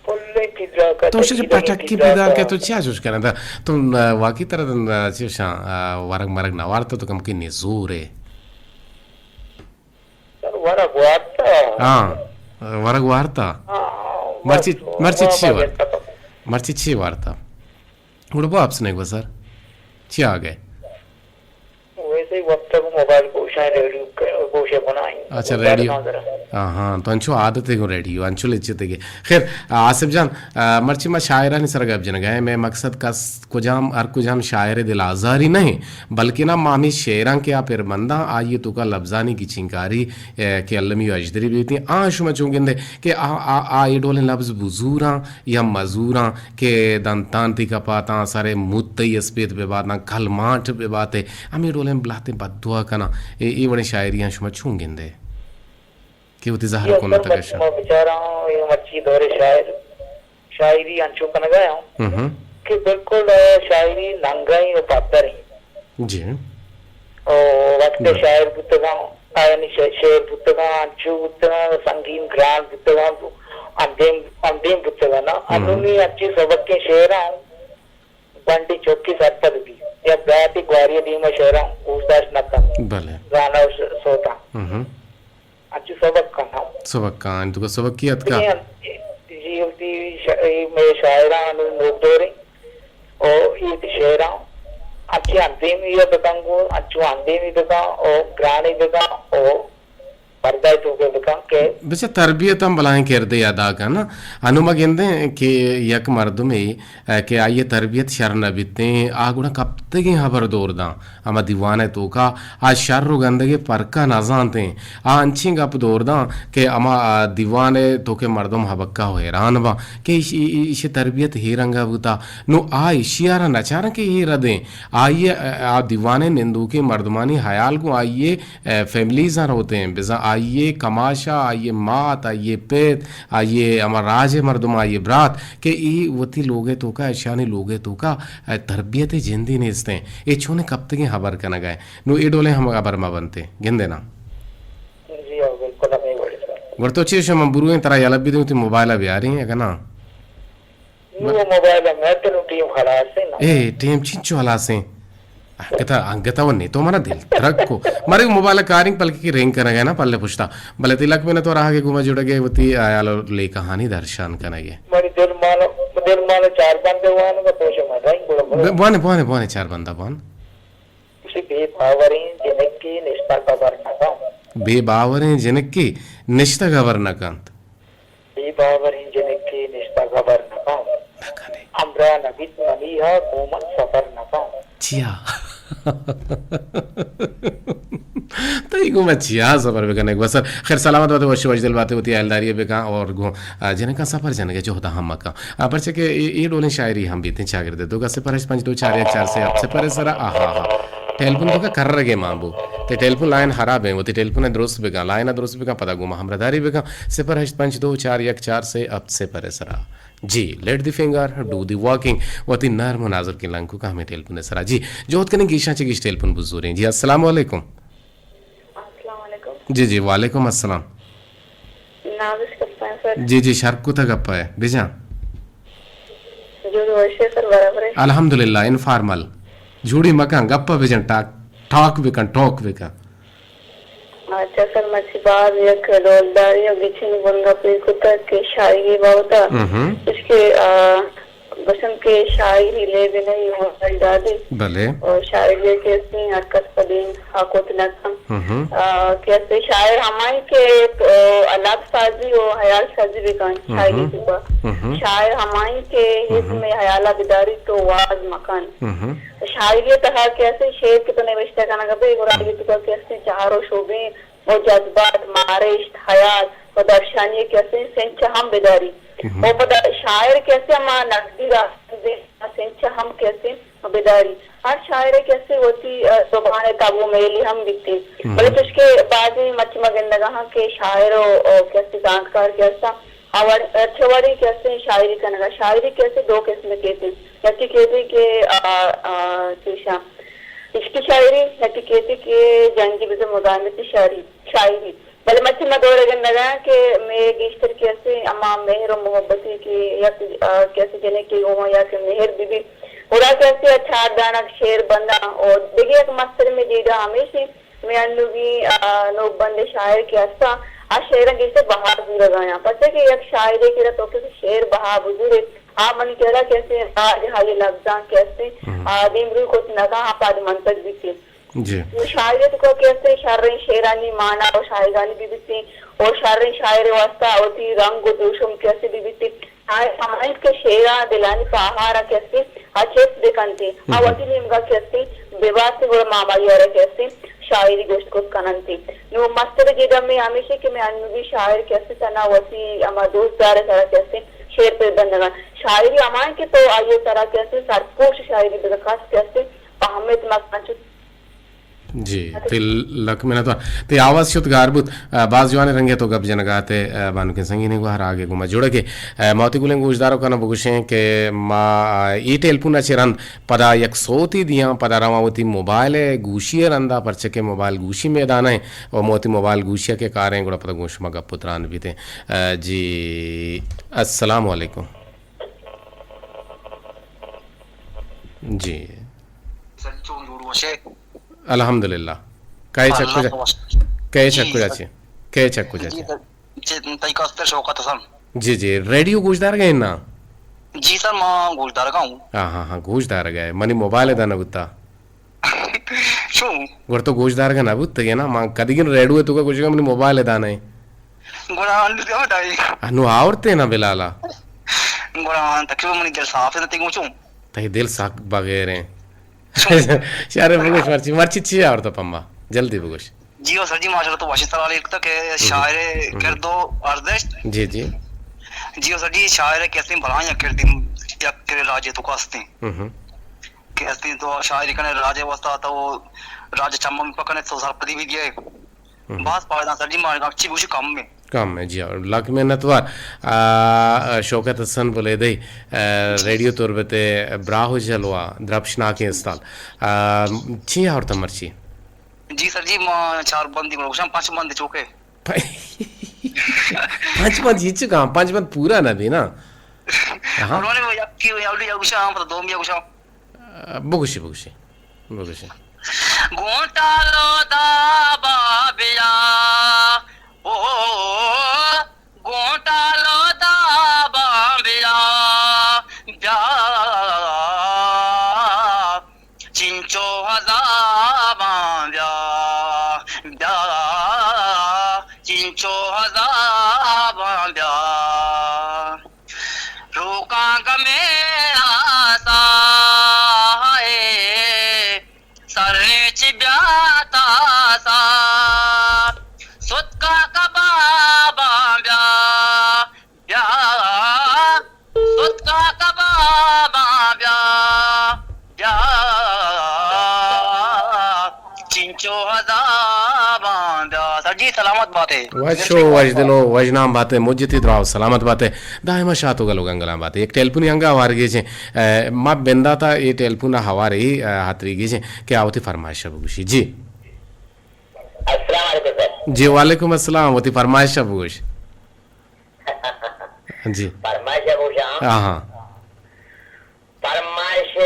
پلیں پیداکا، تو چہ پٹکی پیداکا۔ تو چیا جوش کرنا تھا؟ تو، آ، واقعی طرح، آ، چی شان، آ، ورگ مرگ نہ وارتا تو کم کی نزور ئے۔ سر، ورگ وارتا۔ ہاں، ورگ وارتا۔ ہاں، مرچی، بس، مرچی چی وار-، مرچی چی وارتا؟ گڑا واپس نیک بسر۔ چی آ گئے؟ ویسے ہی وقت کو موبائل گوشاں، ریڈیو ک-، گوشے بنائیں۔ اچھا، ریڈیو۔ آہاں، تو انچو عادت ئے گوں ریڈیو، انچو لچتگے۔ خیر، آ، آصف جان، آ، مرچی ما شاعرانی سرا گپ جنگا ایں، مئے مقصد کس کجام، ہر کجام شاعر دل آزاری نہ ایں، بلکنا ما ہمے شعراں کہ آ پر بنداں، آئی توکا لبزانی گچینکاری، اے، کہ المی و اژدری بیتیں، آ شما چون گندے کہ آ، آ، آ اے ڈولیں لبز بزوراں یا مزوراں کہ دنتان تئی کپاتاں، سر مت تئی اسپیت بباتاں، کلمانٹ بباتے، ہمے ڈولیں بلاتیں بددعا کناں، اے، اے وڑیں شاعریاں شما چون گندے؟ کہ وتی زہر جی، کن اصل اتگ مرچی شاہ۔ ما بچاراں، اے مرچی دور شاعر، شاعری انچو کنگا ایں ہم۔ کہ بالکل، آ، شاعری ننگیں و پدریں۔ جی۔ او وقت ہم۔ شاعر بوتگاں، آیانی ش-، شعر بوتگاں، انچو بوتگاں، سنگین گران بوتگاں، اندیم، اندیم بوتگاں نا۔ ہم۔ انونی انچی سبکیں شعراں، بنڈی چوکی سرپد بی، یا براتی گواری دیما شعراں گوش داشت نہ کن۔ بلے۔ گانا و ش-، سوتاں۔ ہم۔ انچو سبک کن ہم۔ سبک کن، تو سبکی اتکا۔ جی، جی، وتی ش-، اے مئے شاعراں نوک دوریں۔ او اے وتی شعراں انچی اندیمی یا بکن گوں، انچو اندیمی بکن، او گرانی بکن، او پردہ ءِ توکا بکن کہ بچہ تربیت ہم بلاہیں کردے ادا کن۔ انوں ما گندیں کہ یک مردمے، اے، کہ آئی ءِ تربیت شر نہ بیتیں، آ گڑا کپتگیں ہبر دور داں۔ ہما دیوان ءِ توکا آ شر و گندگ ءِ پرک ءَ نہ زانتیں۔ آ انچیں گپ دور داں کہ ہما، آ، دیوان ءِ توکا مردم ہبکہ و حیران باں کہ ایش-، ای-، ای-، ایشی تربیت اے رنگا بوتا۔ نوں آ ایشی ءَ را نہ چاراں کہ اے ردیں۔ آئی ءَ، آ دیوان ءِ نندوکیں مردمانی حیال گوں آئی ءِ اے، فیملیزاں روتیں، بزاں آئی ءِ کماش ءَ، آئی ءِ مات، آئی ءِ پت، آئی ءِ ہما راج ءِ مردم، آئی ءِ برات کہ اے وتی لوگ ءِ توکا، اشانی لوگ ءِ توکا، اے، تربیت ءِ جندے نیستیں۔ اے چونیں کپتگیں ہبر کنگ ءَ ایں۔ نوں اے ڈولیں ہم ہبر مہ بنتیں۔ گندے نا؟ جی ہاں، بالکل ہمے وڑیں سر۔ گڑا تو چے شما بروئیں ترا یلہ بدیں وتی موبائل ءَ بیاریں، اگہ نا؟ نوں موبائل ءَ مہ تنو ٹیم خلاص ایں نا۔ اے، ٹیم چنچو ہلاس ایں؟ انگتا، انگتا و نے تو منا دل ترک کو۔ مارے موبائل ءَ کارنگ پلکی کی رنگ کنگ ءَ نا پلے پشتا۔ بلے تئی لک منت و راہ کے گوما جڑگ ءَ وتی حیال و لیکہانی درشان کنگ ءَ۔ ماری دل مان، دل مان چار بندے وان و پوش ما رنگ گڑا گڑا۔ بوانے، بوانے، بوانے چار بندہ بوان۔ اسی بے باوریں جنکے نشتہ گبر نہ کن۔ بے باوریں جنکے نشتہ گبر نہ کنت۔ بے باوریں جنکے نشتہ گبر نہ کن۔ نہ کنے۔ ہمراہ نہ بیت منی ہا گوں من سفر نہ کن۔ چیا؟ تئی گوں من چیا سفر بکنگ بسر۔ خیر سلامت باتے، وش وش دل باتے، وتی حیالداری بکن اور گوں، آ، جنکاں سفر جنگ ءِ جہد ءَ ہم مکن۔ آ، پرچہ کہ اے، اے ڈولیں شاعری ہم بیتیں چاگرد ءِ توکا۔ صفر ہشت پنچ دو چار یک چار سے ہفت صفر ءِ سرا۔ آہا ہا۔ ٹیلیفون توکا کرگے مان بو۔ تئی ٹیلیفون لائن خراب ایں، وتی ٹیلیفون ءَ درست بکن، لائن ءَ درست بکن، پدا گوں ما ہمراہداری بکن۔ صفر ہشت پنچ دو چار یک چار سے ہفت صفر ءِ سرا۔ جی، let the finger do the walking۔ وتی نرم و نازرکیں لنکوکاں ہمے ٹیلیفون ءِ سرا۔ جی، جہد کنیں گیشاں چہ گیش ٹیلیفون بزوریں۔ جی، السلام علیکم۔ السلام علیکم۔ جی، جی، وعلیکم السلام۔ نازش کپا ایں سر۔ جی، جی، شر کتا گپا ایں۔ بجان۔ جوڑ وش ئے سر، برابر ئے؟ الحمدللہ، انفارمل۔ جوڑی مکن، گپا بجن، ٹاک، ٹاک بکن، ٹاک بکن۔ اچھا سر، مرچی باز یک ڈولداریں و گچینی بنگپے کتگ کہ شاعری بابت ءَ، مہم۔ اش کہ، آ، گوشنت کہ شاعری لیب نہ ایں، ہنر دادے۔ بلے۔ اور شاعری کہ استیں ہر کس پہ دیم ہاکوت نہ کن۔ مہم۔ آ، کہ استیں شاعر ہمائیں کہ، آ، لبز سازی و حیال سازی بکن، مہم۔ شاعری توکا۔ مہم۔ شاعر ہمائیں کہ مہم۔ ہزم حیالا بداری تو واز مکن۔ مہم۔ شاعری ءِ تہا کہ استیں شعر کہ تو نوشتہ کنگا بئے، گڑا ہم۔ آئی توکا کہ استیں چہر و شوبیں و جذبات، مارشت، حیال و درشانی کہ استیں سنچ ہم بداری۔ مہم۔ و پدا شاعر کہ استیں ہما نقدی راہ سنچ ہم کہ استیں بداری۔ ہر شاعرے کہ استیں وتی، آ، زبان ءِ تب و میلے ہم بیتیں۔ مہم۔ بلے چوشکہ بازیں مرچی ما گندگا ہاں کہ شاعر و، و کہ استیں زانتکار کہ استاں، آ وڑ-، چہ وڑی کہ استیں شاعری کنگا، شاعری کہ استیں دو قسم کیتیں۔ یکے کیتیں کہ، آ، آ، چیشاں، عشقی شاعری، یکے کیتیں کہ جنگی بزاں مزاحمتی شاعری، شاعری۔ بلے مرچی ما دور ءَ گندگا کہ مئے گیشتر کہ استیں ہما مہر و محبتے کہ یک، آ، کہ استیں جنکے گوما یا کہ مہر بہ بیت، گڑا کہ استیں آ چار دانگ شعر بنداں۔ و دگہ یک مستریں مئے جیڑہ ہمیش انت، مئے انوگیں، آ، نوکبندیں شاعر کہ استاں، آ شعراں گیشتر بہا زورگا یاں۔ پرچا کہ یک شاعرے کہ تو کہ شعر بہا بزورے، آ منی کرا کہ استیں راج ہائی لبزاں کہ استیں، مہم۔ آ، دیمروی کت نہ کن، آ پادمانتگ بیت۔ جی۔ نوں شاعری ءِ توکا کہ استیں شریں شعرانی مانا و شاعرانی بہ بیتیں و شریں شاعر ءِ واسطہ وتی رنگ و دروشم کہ استیں بہ بیتیں۔ شاعر ہمائیں کہ شعراں دلانی پاہارا کہ استیں آ چست بکنتیں، آ وتی نیمگا کہ استیں ببارتیں، گڑا ما ہمائی ءَ را کہ استیں شاعری گوشت کت کننتیں۔ نوں مستریں جیڑہ مئے ہمیش انت کہ مئے انوگیں شاعر کہ استیں تہنا وتی ہما دوست دار ءِ سرا کہ استیں شعر پر بندگ انت۔ شاعری ہمائیں کہ تو آئی ءِ سرا کہ استیں سرپوش شاعری بکن، کس کہ استیں پہمت مکن چو۔ جی، تئی لک منت وار۔ تئی آواز شت گار بوت۔ آ، باز جوانیں رنگے تو گپ جنگا ات ئے، آ، بانکیں سنگینے گوہر آگے گوما جوڑ کے۔ آ، ما وتی گلیں گوشداروکانا بگوشیں کہ ما، آ، اے ٹیلیفونا چہ رند پدا یک سوتے دیاں، پدا رواں وتی موبائل ءِ گوشی ءِ رندا، پرچہ کہ موبائل گوشی میدانا ایں و ما وتی موبائل گوشی ءَ کہ کاریں گڑا پدا گوں شما گپ و تران بیتیں۔ آ، جی، السلام علیکم۔ جی۔ سر چون جوڑ وش ئے؟ الحمدللہ۔ کئے چہ کجا؟ کئے چہ کجا چے؟ کئے چہ کجا چے؟ جی، تئی کستر شوکت حسن۔ جی، جی، ریڈیو گوشدارگ ءَ ئے نا؟ جی سر، ما گوشدارگ ءَ اوں۔ ہاں، ہاں، ہاں، گوشدارگ ءَ ئے۔ منی موبائل ءَ دا نہ بوتا۔ چون؟ گڑا تو گوشدارگ ءَ نہ بوتگ ئے نا؟ ما کدیگیں ریڈیو ءِ توکا گوشگ ءَ منی موبائل ءَ دا نہ ایں۔ گڑا انو دیو دائی۔ انو آورتے نا بلالا۔ گڑا تقریباً منی دل صاف ہے، تئی گوشوں۔ تئی دل سک بغیر ہیں۔ شارے بگوش مرچی، مرچی چی آورتا پمبا؟ جلدی بگوش۔ جی او سر جی، ماشاءاللہ تو وشیں سوالے کتا کہ شاعر ءِ کرد و ارزشت۔ جی، جی۔ جی او سر جی، شاعر ءِ کہ استیں بلاہیں یک کردی، یک کرے راج ءِ توکا استیں۔ ہم۔ کہ استیں تو شاعری کنے راج ءِ واسطہ تو راج ءِ چماں پکنے تو سرپدی بہ دیئے۔ ہم۔ باز فائدہ سر جی، ما اچھی گوشی کم ہے۔ کم ہے جی، اور لک منت وار۔ آ، شوکت حسن بلیدئی، آ، ریڈیو تربت ءِ براہ و جلوہ درپشناکیں استال۔ آ، چی آورتا مرچی؟ جی سر جی، ما چار بندی گوشاں، پنچ بندی چوکے۔ پنچ بند ہچ کام، پنچ بند پورا نہ بی نا۔ ہاں۔ انہوں نے وہ یک کی اولی یا گوشاں، پتہ دوم یا گوشاں۔ بگوشی، بگوشی، بگوشی۔ گونٹالو دابا بیا، او، گونٹالو دابا بیا، بیا۔ چنچو عذاباں بیا، بیا، چنچو عذاباں بیا۔ روکاں گمے آسا ہے، سرے چہ بیا تاسا۔ ستکا کباباں بیا، بیا، ستکا کباباں بیا، بیا، چنچو عذاباں بیا۔ سر جی سلامت باتے۔ وش و وش دل و وش نام باتے، مجتی دراو سلامت باتے، دائما شات و گل و گنگلان باتے۔ یک ٹیلیفونی انگا ہوار گیجیں، اے، ما بنداتا اے ٹیلیفون ہوار ای، اے، ہاتری گیجیں کہ آ وتی فرمائش بگوشی۔ جی۔ السلام علیکم سر۔ جی وعلیکم السلام، وتی فرمائش بگوش۔ جی۔ فرمائش ءَ گوشاں۔ آہاں۔ فرمائش،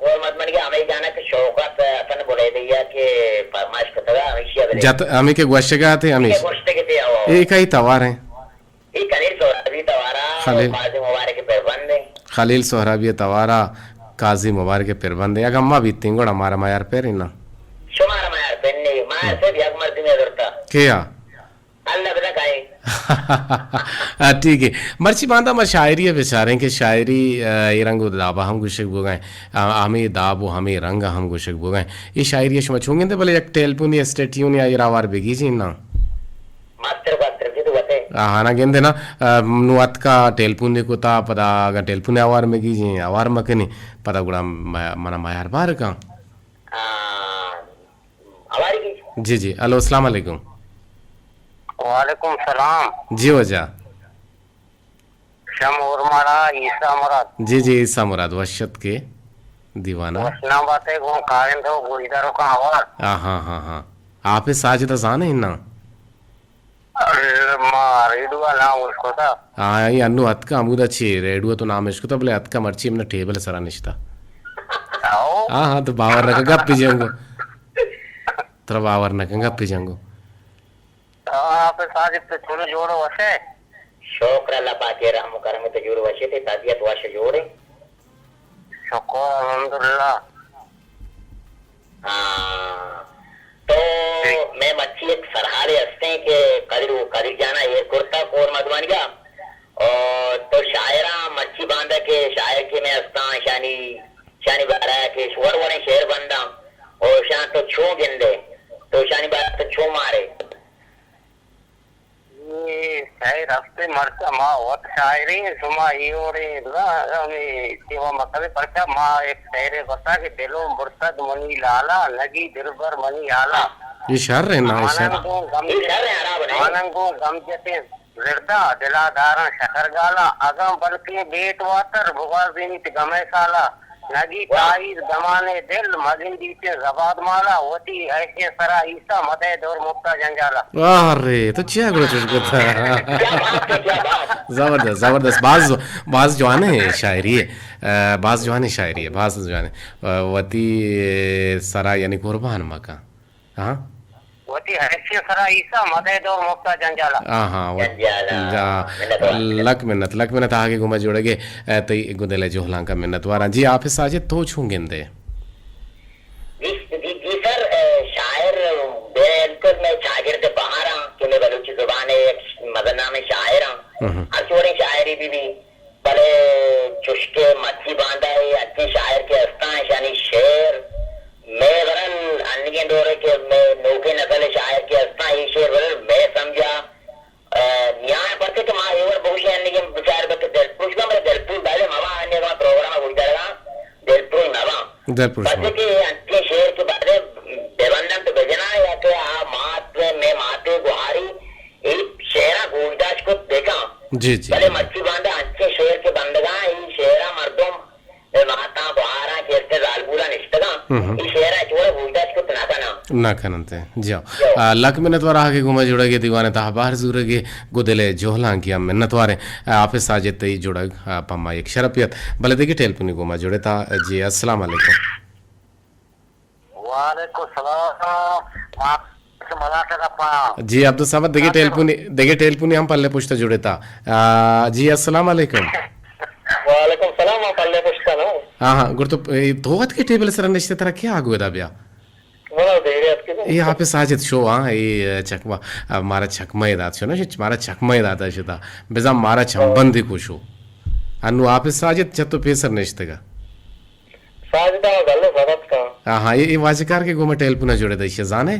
گور مردمانی کہ ہمے جانا کہ شوکت حسن بلیدئی ءَ کہ فرمائش کتگا، ہمیشی ءَ بلے۔ جت، ہمے کہ گوشگا تے ہمیش۔ کہ گوشتگ تے او۔ اے کئی توار ہیں؟ اے خلیل سہرابی توارا، خلیل۔ قاضی مبارک پربند ہیں۔ خلیل سہرابی توارا، قاضی مبارک پربند ہیں۔ اگاں ما بیتیں گڑا مارا میار پر انا۔ شمارا میار پر نہیں، میار سے بھی حق مردمی ضرورت۔ کیا؟ اللہ بدا کائے۔ ہاں، ٹھیک ہے۔ مرچی باندا ما شاعری ءَ بچاریں کہ شاعری، آ، اے رنگ و دابا ہم گوشگ بوگائیں، آ، ہمے داب و ہمے رنگ ہم گوشگ بوگائیں۔ اے شاعری ءَ شما چون گندے؟ بلے یک ٹیلیفونی اسٹیٹیونی آئی راوار بگیجیں نا؟ ماسٹر، ماسٹر کی تو وتے۔ آ، ہانا گندے نا، آ، نو اتکا ٹیلیفون نے کتا، پدا اگاں ٹیلیفون آوار مگیجیں، آوار مکنی، پدا گڑا م-، منا میار بار کن۔ آ، آوار کی؟ جی، جی۔ الو، السلام علیکم۔ وعلیکم السلام۔ جی واجہ۔ شم اور مارا عیسیٰ مراد۔ جی، جی، عیسیٰ مراد، وش اتکے دیوانہ۔ وش نام باتے گوں کارندہ و گوشداروکاں ہوار۔ آ، ہاں، ہاں، ہاں۔ آپ ساجد زانے نا؟ ارے، ما ریڈیو نام اشکتا۔ آ، اے انو اتکا ہمودا چی ریڈیو تو نام اشکتا، بلے اتکا مرچی ہمنا ٹیبل سرا نشتا۔ آؤ۔ ہاں، ہاں، تو باور نکا گپ پی جنگو۔ ترا باور نکا گپ پی جنگو۔ آ، آپ ساجد تو چلو جوڑ وشے۔ شکر اللہ پاک ءِ رحم و کرم ءَ تو جوڑ وشے، تئی طبیعت وش جوڑ ہے؟ شکر الحمدللہ۔ ہاں۔ تو مئے مرچی یک سرحالے ہستیں کہ قدیر، قدیر جانا ایر کرتا کور مدوانیگا۔ او تو شاعراں مرچی باندا کہ شاعر کہ مئے ہستاں، شانی، شانی بارا کہ وڑ وڑیں شعر بنداں۔ او شان تو چون گندے؟ تو شانی بارا تو چون مارے؟ اے شاعر ہستے مرچا ما وت شاعریں، شما اے وڑیں نہ، ہمے کہ ما مطلب پرچا ما یک شعرے بسا کہ دلوں برتگ منی لالا، نگی دلبر منی حالا۔ اے شر ہے نا، اے شر۔ آناں گوں غم، اے شر ہے، حراب نہیں۔ آناں گوں غم جتیں زردا، دلا داراں شکر گالا، اگاں بلکیں بیت واتر بگوازینیت غمئے سالا۔ نگی واہ۔ تاہیر دمانے دل، مگندیتیں زباد مالا، وتی عیشیں سرا عیسیٰ، مدئے دور مفتا جنجالا۔ واہ رے، تو چیا گڑا چوش کرتا؟ کیا بات ہے، کیا بات۔ زبردست، زبردست۔ باز، باز جوانیں شاعری ہے۔ آ، باز جوانیں شاعری ہے، باز جوانیں۔ آ، وتی سرا یعنی قربان مکن۔ ہاں۔ وتی حیثیت سرا عیسیٰ مدئے دور مفتا جنجالا۔ ہاں، ہاں، وت-، جنجالا۔ جا-، منت وار۔ لک منت، لک منت آہگے گوما جوڑگے، اے، تئی گدل ءِ جہلانکا منت واراں۔ جی حافظ ساجد، تو چون گندے؟ جی، جی، جی سر، اے، شاعر بالکل مئے چاگرد بہاراں کہ مئے بلوچی زبان ءِ یک مزن نامیں شاعراں۔ ہم۔ ہر جوڑیں شاعری بہ بی، بلے چوشکہ مرچی باندا اے انچیں شاعر کہ استاں، ایشانی شعر مئے برن انگیں دور ءَ کہ مئے نوکیں نسل ءِ شاعر کہ استاں، اے شعر برن مئے سمجھا، ءَ، نیاں پرچہ کہ ما اے وڑ بگوشیں انگیں بچار بہ کہ دلپروش باں، بلے دلپروش بایدے مہ باں، انگہ ما پروگرام ءَ گوشدارگاں دلپروش مہ باں۔ دلپروش مہ باں۔ پرچہ کہ اے انچیں شعر کہ بایدے بہ بندن تو بہ جناں یا کہ آ مات، مئے مات ءِ گوہاری اے شعراں گوشداشت کت بہ کن۔ جی، جی، بلے جی، جی۔ مرچی باندا انچیں شعر کہ بندگاں، اے شعراں مردم اے ماتاں گوہاراں کہ استیں زالبولاں نشتگاں، ہم۔ اے شعراں ہچ وڑا گوشداشت کت نہ کناں۔ نہ کننت۔ جی۔ جی۔ آ، لک منت وار آہگے گوما جوڑگے، دیوان ءِ تہا بہر زورگے، گدل ءِ جہلانکی ہم منت واریں۔ آ، حافظ ساجد تئی جوڑگ، آ، پہ ما یک شرپے ات۔ بلے دگہ ٹیلیفونے گوما جوڑتا۔ جی، السلام علیکم۔ وعلیکم السلام۔ ما ملاٹ ءَ گپاں۔ جی عبدالصمد، دگہ ٹیلیفونے، دگہ ٹیلیفونے ہم پلے پشت ءَ جڑتا۔ آ، جی السلام علیکم۔ وعلیکم السلام، ما پلے پشت ءَ نوں۔ ہاں، ہاں، گڑا تو، اے، تو وت کہ ٹیبل ءِ سرا نشتے، ترا کیا آگو ادا بیا؟ منا دیرے اتکے تو۔ اے حافظ ساجد شو، ہاں، اے چکمہ، آ، مارا چکمہ ءَ دات شو نا، مارا چکمہ ءَ داتا شتا۔ بزاں مارا چمبندے کو شو۔ انو حافظ ساجد چہ تو پیسر نشتگا۔ ساجد ءَ گل ءَ زبط کن۔ ہاں، ہاں، اے، اے واجکار کہ گوں ما ٹیلیفون ءَ جوڑ ءَ دئیش ءَ زانے؟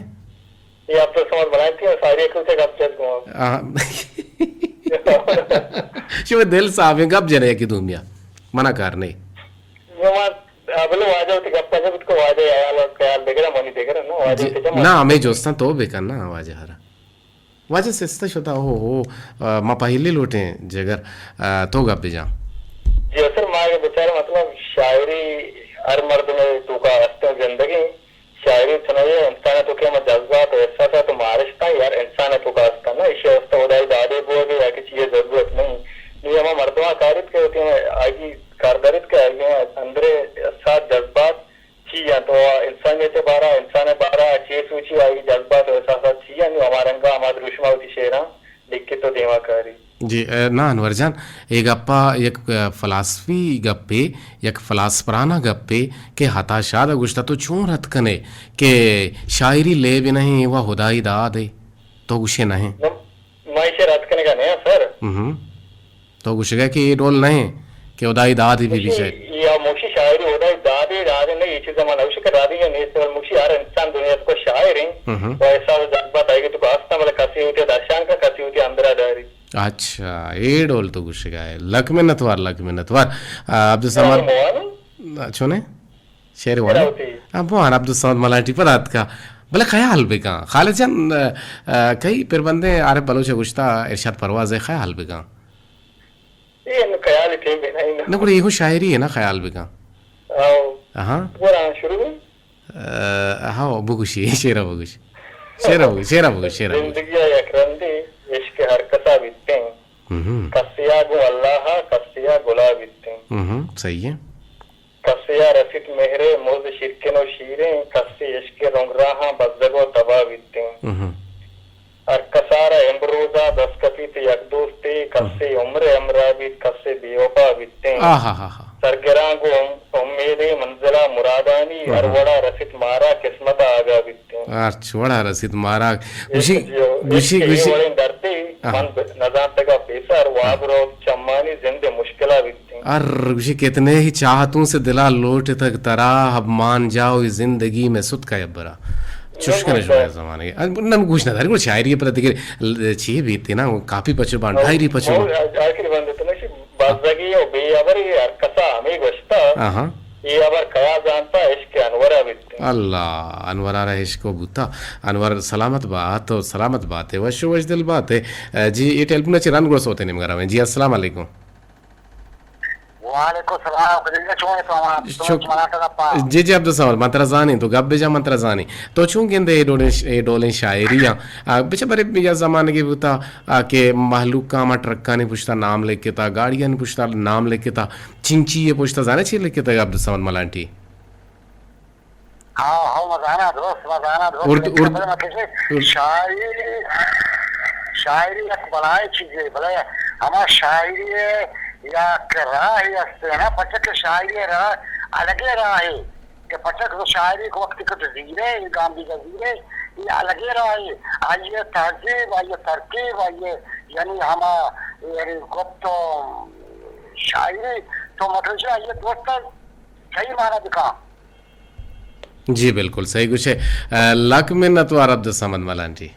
اے عبدالصمد ملائکی ءَ ساری ءَ کلتے گپ جت گوں۔ ہاں۔ شما دل صاف ایں، گپ جنے یکی دومی ءَ۔ منا کار نہیں۔ نو ما، آ، بلے واجہ وتی گپ ءَ نہ بیت کہ واجہ ءِ حیال ءُ خیال دگر ءَ، منی دگر ءَ، نہ، واجہ جی، وتی جمع۔ نہ، ہمے جوستاں تو بکن نا، واجہ ہرا۔ واجہ سستہ شتا، ہو، ہو، آ، ما پہلی لوٹیں جگر، آ، تو گپ بجاں۔ جی سر، ما اگہ بچاریں مطلب شاعری ہر مردم ءِ توکا استیں زندگی، شاعری چنائے انسان ءِ توکا ہما جذبات ءُ احساسات ءُ مارشتاں ہر انسان ءِ توکا استاں نا، ایشی ءِ واستہ ہدائی دادے بوگ ءَ یا کہ چیزے ضرورت نہیں۔ نی ہما مردماں کاریت کہ وتی آئی کار داریت کہ آئی اندر ءِ احساس جذبات چی انت؟ و انسانیت ءِ بارا، انسان ءِ بارا چے سوچی و آئی جذبات و احساسات چی انت؟ و ہما رنگا ہما دروشما وتی شعراں لکھت و دیما کاری۔ جی، اے، نا انور جان، اے گپا یک، اے، فلاسفی گپے، یک فلاسفرانہ گپے کہ عطا شاد ءَ گوشتا، تو چون رد کنے کہ شاعری لیب نہ ایں و ہدائی دادے؟ تو گوشے نہ ایں۔ ما ایشی ءَ رد کنگا نہ آں سر۔ ہم۔ تو گوشگا کہ اے ڈول نہ ایں کہ ہدائی دادے بہ بی موشی، شاعر۔ یا موشی شاعری ہدائی دادے، دادے نہ، اے چیز ما نہ گوشی کہ دادے یا نیست، بلے موشی ہر انسان دنیا ءِ توکا شاعر ایں۔ ہم۔ و احساس و جذبات آئی توکا ہستاں، بلے کسے وتی درشان کا، کسے وتی اندرا داری۔ اچھا، اے ڈول تو گوشگا ئے۔ لک منت وار، لک منت وار۔ آ، عبدالصمد۔ سلام علیکم۔ چونے؟ شعر وانی؟ ہاں، بوان عبدالصمد ملانٹی پدا اتکا۔ بلے خیال بکن۔ خالد جان، آ، آ، کئی پربندیں عارف بلوچ ءَ گوشتا، ارشاد پرواز ءَ خیال بکن۔ اے انو خیال ٹیم بہ نہ، نہ۔ نہ، گڑا ایہو شاعری ایں نا، خیال بکن۔ آؤ۔ ہاں۔ گڑا شروع بی؟ آ، ہاں، بگوشی، شعر ءَ بگوش۔ شعر ءَ بگوش، شعر ءَ بگوش، شعر ءَ بگوش۔ زندگی ءَ یک رندے عشق ہر کسا بیتیں۔ ہم۔ کسے ءَ گوں اللہ ءَ، کسے ءَ گلا بیتیں۔ ہم، صحیح ہے۔ کسے ءَ رسیت مہر ءِ مزد شیرکن و شیریں، کسے عشق ءِ رنگ راہاں بزگ و تباہ بیتیں۔ ہم۔ ہر کسارا امروزا دست کپیت یک دوستے، کسے عمر ءِ ہمراہ بیت، کسے بے وفا بیتیں۔ آہا۔ سرگراں گوں ام-، امیدے منزلا مرادانی، ہر وڑا رسیت مارا کسے ہرچ وڑا رسیت مارا۔ گوشی، عشق جیو، گوشی، عشق اے گوشی۔ وڑیں دردے، آہا۔ من ب-، نزانتگا پیسر، واب آہا۔ روت چمانی زند مشکلا بیتیں۔ ار گوشی، کتنے ہی چاہتوں سے دلا لوٹتگ ترا، اب مان جاؤ یہ زندگی میں ست کا یبرا۔ چش کنے شما زمانے۔ نن گوش نہ داری، گڑا شاعری پر دیگر ل-، چی بیتی نا، کاپی پچو بان، ڈائری پچو بان۔ آخری بند تو نشی، بزگی و بے ہبری ہر کسا ہمیں گوشتا۔ آہا۔ اے ہبر کیا زانتا، عشق انورا بیت۔ اللہ، انورا را عشق و بوتا۔ انور سلامت بات و سلامت بات ہے، وش و وش دل بات ہے۔ جی، اے ٹیلیفون چہ رند گڑا سوتے نیمگا رویں۔ جی، السلام علیکم۔ وعلیکم السلام، خدیجہ چون ہے تو ہمارا، تو شک-، منا تو گپا۔ جی، جی، عبدالصمد، من ترا زانیں، تو گپ بجا، من ترا زانیں۔ تو چون گندے اے ڈولیں ش-، اے ڈولیں شاعری آں؟ آ، بچہ برے یا زمانگے بوتا، آ، کہ مہلوک کا ہما ٹرکانی پشتا نام لکھتا، گاڑیانی پشتا نام لکھتا، چنچی یہ پشتا زانے چی لکھتا عبدالصمد ملانٹی؟ ہاں، ہاں، مزانا درست، مزانا درست۔ ارد-، ارد-، شاعری، شاعری یک بلائیں چیزے، بلے ہما شاعری یک راہے است نا، پچک شاعری راہ، الگے راہے۔ کہ پچک تو شاعری کو وقت کت زیرے، گام بھی زیرے، یہ الگے راہے۔ آئیے تہذیب، آئیے ترکیب، آئیے یعنی ہما، یعنی گپت و شاعری تو مطلب آئیے دوست صحیح معنی بکا۔ جی، بالکل صحیح گوشے۔ آ، لک منت وار عبدالصمد ملانٹی۔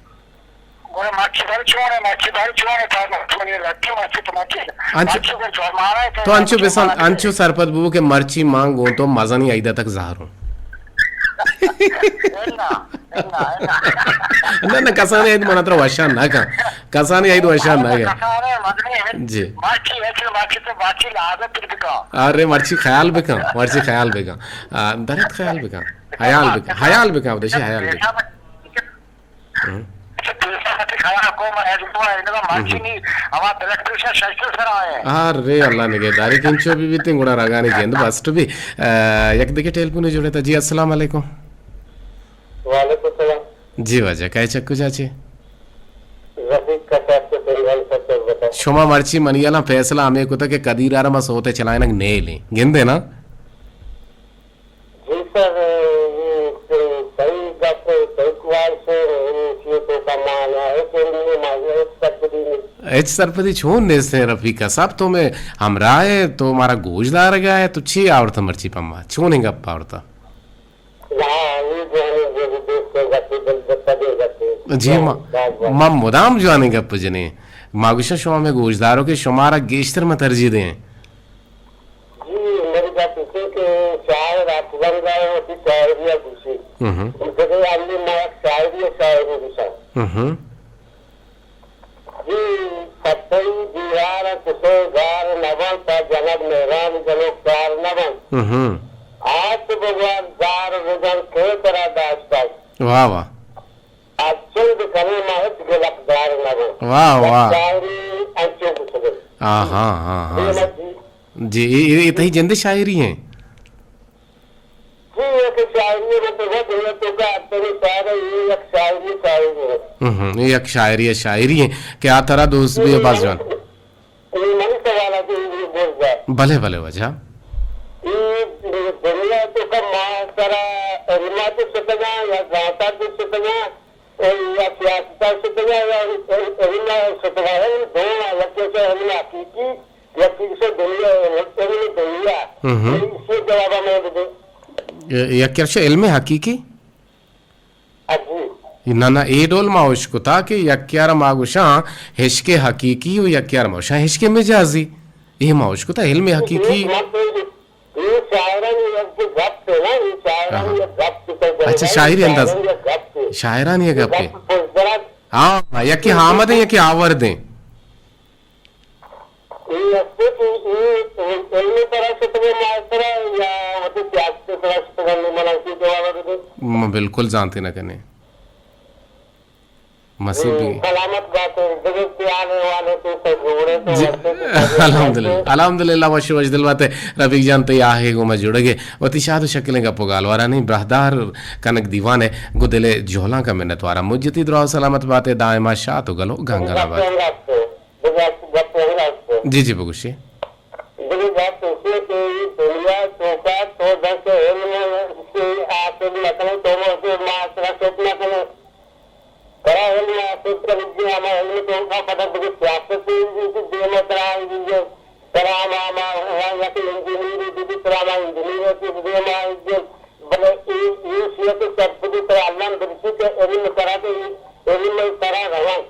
گڑا مرچی بر چون ہے، مرچی بر چون ہے، تا مرچی منی لٹی، مرچی تو مرچی، انچو، مرچی بر چون مارا ہے، تو تو انچو مرچی بسان، مارا ہے۔ انچو سرپد بو کہ مرچی مان گون تو مزنی عیدہ تک زہروں۔ انا، انا، انا۔ نہ، نہ، کسانی عید منا ترا وشان نہ کن۔ کسانی عید وشان نہ کن۔ کسانی مزنی عید۔ جی۔ مرچی ہے، مرچی تو مرچی لازم پھر بکا۔ ارے مرچی خیال بکن، مرچی خیال بکن۔ آ، درت خیال بکن۔ خیال بکن، خیال بکن، ودشی خیال بکن۔ ہم۔ ارے اللہ نگہداری، کہ انچو بہ بیتیں گڑا رگانی جند بسٹ بی۔ آ، یک دگہ ٹیلیفونے جوڑتا۔ جی، السلام علیکم۔ وعلیکم السلام۔ جی واجہ، کئے چہ کجا چے؟ رفیق کساب چہ سنگل سچل بتا۔ شما مرچی منی یلاں فیصلہ ہمے کتا کہ قدیر ءَ را ما سوتے چلائینگ نیلیں۔ گندے نا؟ جی سر، اے صحیح گپ ہے، صحیح خواہش ہے، اے چیز تو کا مانا ہے، تو نہیں مانا ہے، سب بھی نہیں۔ ہچ سرپدی چون نیست ہے رفیق صاحب، تو میں ہمراہ ہے، تو مارا گوش دارگا ہے، تو چی آورتا مرچی پما؟ چونیں گپ آورتا؟ ہاں، اے جوانیں گپ، دوست گپ، دل گپ، دل گپ۔ جی، ما، باز، باز۔ ما مدام جوانیں گپ جنیں۔ ما گوشاں شما میں گوشدارو کہ شمارا گیشتر ما ترجیح دیں۔ جی، منی گپ ایش انت کہ شاعر ہرچ رنگ ءَ وتی شاعری ءَ گوشی۔ ہم۔ دگہ ہمے ما یک شاعری ءَ شاعری گوشاں۔ ہم۔ جی، سپئی دیوار ءَ کسے گار نہ بنت، تا جنگ مہران جنوک کار نہ بنت۔ ہم۔ آس بگوار دار بجن کے ترا داشتگ۔ واہ واہ۔ آ چند کنیں ما ہچ گلک دار نہ بنت۔ واہ واہ۔ شاعری انچو گوشگ۔ ہاں، ہاں، ہاں، ہاں۔ جی، اے، اے، اے تئی جند ءِ شاعری ایں؟ جی، اے کہ شاعری ایں، مطلب، اے تو کا اپنی شاعر ہے، اے یک شاعری، شاعری ایں۔ ہم، ہم، اے یک شاعری ایں، شاعری ایں کہ آ ترا دوست بی، اے باز جوان۔ اے منی سوال ہے کہ اے گوش دار۔ بلے، بلے، واجہ۔ اے دنیا تو کا ما سرا علما تو شتگاں یا زانتا تو شتگاں، یا سیاستا شتگاں یا علما شتگاں، اے دو یکی سے علم حقیقی، یکی سے دنیا، علم دنیا۔ ہم۔ اے اسی جواب میں دے۔ ی-، یکی سے علم حقیقی؟ جی۔ نہ، نہ، اے ڈول ما اشکتا کہ یکیارا ما گوشاں عشق حقیقی و یکیارا ما گوشاں عشق مجازی۔ اے ما اشکتا علم حقیقی۔ اے مطلب، اے شاعرانی یک گپ ہے نا، اے شاعرانی، ہاں، یک گپ ہے۔ اچھا، شاعری انداز۔ شاعرانی یک گپ ہے۔ شاعرانی یک گپ ہے۔ گپ پرزرا۔ ہاں، یکی آمد ہیں، یکی آورد ہیں۔ اے است کہ اے علمی طرح شتگیں ماسٹر یا وتی سیاسی طرح شتگیں، منا اسی جواب بدے۔ ما بالکل زانتے نہ کنے۔ مسیح بی۔ سلامت بات، دگہ بیان والے تو جوڑے تو جی، الحمدللہ، الحمدللہ، وش وش دل بات ہے۔ رفیق جان، تئی آہے گوں ما جڑگے، وتی شاد و شکلیں گپ و گالوارانی براہدار کنگ دیوان ہے، گوں دل جہلاں کا منت وارا۔ مجتی دراہ سلامت بات ہے، دائما شاد و گلو گنگلا بات۔ بگوش گپ ہم است۔ جی، جی، بگوشی۔ بلے گپ ایش انت کہ اے دنیا توکا تو دنکہ علم سے حاصل نہ کنے، تو وتی ماسٹر چپ نہ کنے، ہما علم تو کا پتہ، بلے سیاست تو دیما ترا، ترا ہما، ہما، یا کہ انجینئر بھی، ترا ہما انجینئر کی دیما، بلے یہ، یہ سیاست سرپدی ترا اللہ درسی کہ علم کرا کہ علم ترا روان۔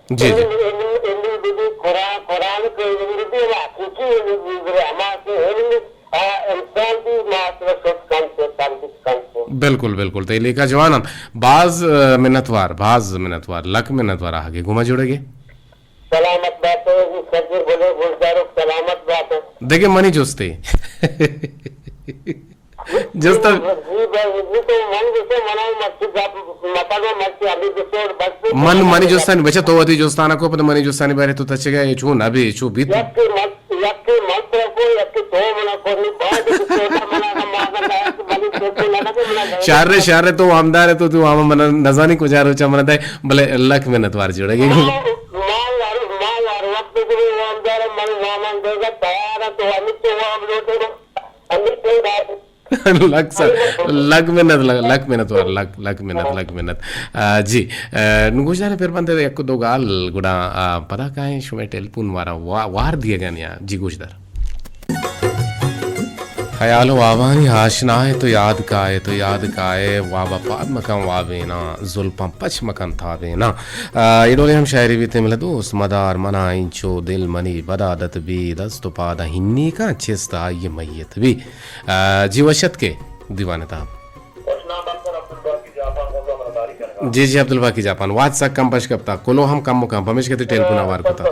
جی، جی۔ علم، علم، علم بہ بی قرآن، قرآن کہ علم بہ بی، حقیقی علم بہ بی، ہما کہ علم، آ، انسان بہ ما سر شت کنت، تربیت کنت۔ بالکل، بالکل۔ تئی لیکہ جوان انت۔ باز، آ، منتوار، باز منتوار، لک منتوار آہگے گوما جوڑگے۔ سلامت بات، سجے گلے گلزارو سلامت بات۔ دگہ منی جستے۔ جستا۔ جی بھائی، جی تو من گوشے منا مرچی گپ متگا، مرچی ابھی گوشے اور بس۔ من منی جستانی بچا تو وتی جستانا کو، پد منی جستانی بارے تو تچگا، یہ چون ابھی چو بیت۔ یک مت، یک مت کو، یک تو منا کو، نہیں بعد تو منا کا مانا کا، منی تو نہ لگے منا۔ شہر، شہر تو ہمدار تو، تو ہم منا نزانی کجا روچا منا دے، بلے لک منتوار جوڑگے۔ ما، ما یار، ما یار وقت کو ہمدار من زمان دے گا تیار ہے، تو ہم تو ہم لوٹے گا۔ لک سر، لک منت، لک، لک منت وار، لک، لک منت، لک منت۔ آ، جی، آ، نو گوشدار پر بندے یک دو گال گڑا، آ، پدا کائیں شمے ٹیلیفون وارا وا-، وار دیے گا نیا۔ جی گوشدار۔ خیال و وابانی آشنا ہے تو یاد کائے، تو یاد کائے، وابا پاد مکن وابینا، زلپاں پچ مکن تابینا۔ آ، ایڈولے ہم شاعری بیتے ملے دوست، مدار منا اینچو دل منی بدعادت بی، دست و پادا ہنی کا چست آئی میت بی۔ آ، جی وش اتکے دیوان تہا۔ جی، جی، عبدالباقی جاپان۔ وات سک کم پش کپتا، کلو ہم کم مکم، پمیشکا تئی ٹیلیفون آوار کتا۔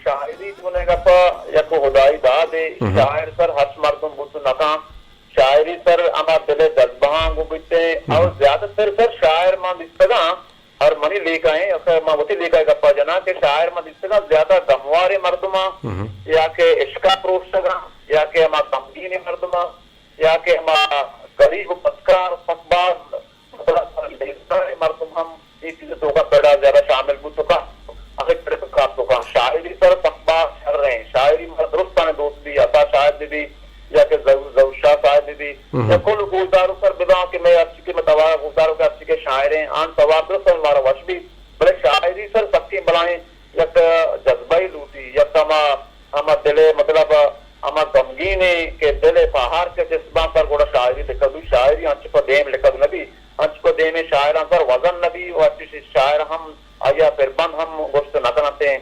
شاعری تو نے گپا یک خدائی دادے، شاعر سر ہرچ مردم بوت نکاں۔ شاعری سر ہما دل جذبہاں گو بیتے، اور زیادہ تر سر شاعر ما دیستگاں، ہر منی لیکہ ایں، اصل ما وتی لیکہ ءِ گپا جناں کہ شاعر ما دیستگاں زیادہ گمواریں مردماں، یا کہ عشقا پروشتگاں، یا کہ ہما غمگینیں مردماں، یا کہ ہما غریب و پسکار، سک باز مطلب لیزداریں مردم ہم اے چیز توکا پڑا زیادہ شامل بوت کاں، ہمے پڑ کاپ تو کاں۔ شاعری سر سک باز شر ایں، شاعری ما درستانے دوست بی، عطا شاعر بی، یا کہ ظہور، ظہور شاہ صاحب بہ بی، یا کل گوشداروک سر بزاں کہ مئے ہرچی کہ مئے توار گوشداروک ہرچی کہ شاعریں آن توار درست مارا وش بی، بلے شاعری سر سکیں بلاہیں یک جذبہ لوٹی، یک ہما، ہما دل مطلب ہما غمگینیں کہ دل پہار کہ جذبہ سر گڑا شاعری لکھگ بی، شاعری انچ پہ دیم لکھگ نہ بی، انچ پہ دیم شاعراں سر وزن نہ بی، و انچش شاعر ہم آیا پربند ہم گوشت نہ کنتے۔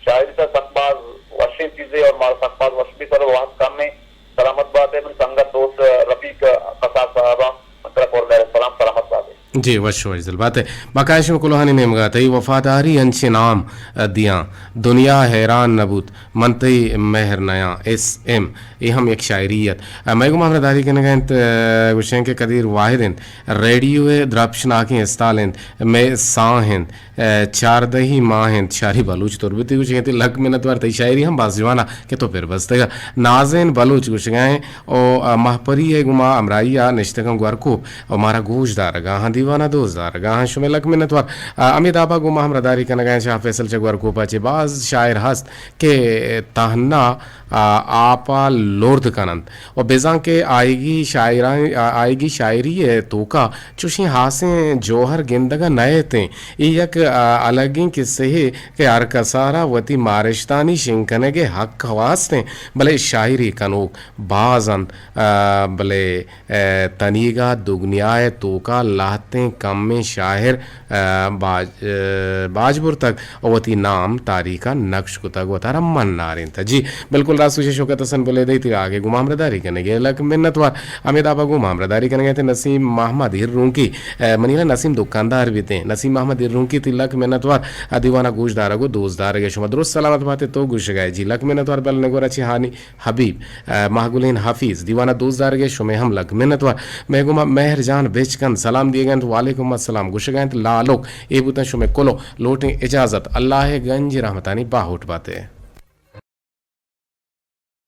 شاعری سر سک باز وشیں چیزے اور مارا سک باز وش بی سر وقت کم ایں۔ سلامت بات ئے من سنگت دوست رفیق قصاص صاحبا، من ترا پر مہر سلام، سلامت بات ئے۔ جی، وش وش دل بات ئے۔ بقایا شما کلوہانی نیمگا تئی وفاداری انچیں نام دیاں، دنیا حیران نہ بوت، من تئی مہر نیاں، ایس ایم، اے ہم یک شاعری ات۔ مئے گوما ہمراہداری کنگا انت، گوشیں کہ قدیر واحد انت، ریڈیو ءِ درپشناکیں استال انت، مئے ساہ انت۔ ء، چاردہی ماہ انت، شاری بلوچ تربتی گوشگ انت، لک منتوار، تئی شاعری ہم باز جوان ء کہ تو پر بستگ۔ نازین بلوچ گوشگ ء او، ء، مہپری ء گما ہمراہی ء نشتگاں گورکوپ او مارا گوش دارگا ہاں، دیوان ء دوست دارگا ہاں، شمئے لک منتوار۔ ء، ہمے دابا گما ہمراہداری کنگا شاہ فیصل چہ گورکوپ ء چہ باز شاعر ہست کہ تہنا، ء، آپ ء لرد کننت۔ و بزاں کہ آئیگی شاعران-، آ-، آئیگی شاعری ء توکا چوشیں ہاسیں جوہر گندگ ء نئیت ایں۔ اے یک، آ، الگیں کسہے کہ ہر کسارا وتی مارشتانی شنگ کنگ ء حق ہواست ایں، بلے شاعری کنوک باز انت، آ، بلے، آ، تنیگا دگنیا ء توکا لہتیں کمیں شاعر ء باج، ء باج برتگ و وتی نام تاریخ ء نقش کتگ، وتارا من نارینتگ۔ جی، بالکل راست گوشے شوکت حسن بلیدہ، تئی آگے گوں ما ہمراہداری کنگے لک منتوار۔ ہمے دابا گوں ما ہمراہداری کنگے تئی نسیم محمد ہرونکی، ء منی نا نسیم دکاندار بیتیں۔ نسیم محمد ہرونکی، تئی لک منتوار۔ ء دیوانا گوش دارگ و دوست دارگ ء شما درست سلامت باتے تو گوشگائے۔ جی، لک منتوار بل نگورا چی ہانی حبیب، ء ماہ گلین حفیظ، دیوان ء دوست دارگ ء شمئے ہم لک منتوار۔ مئے گوما مہر جان بچکند سلام دیگ ء انت، وعلیکم السلام گوشگ ء انت، لالک اے بوتن شمئے کلو، لوٹیں اجازت، اللہ ء گنج رحمتانی باہوٹ باتے۔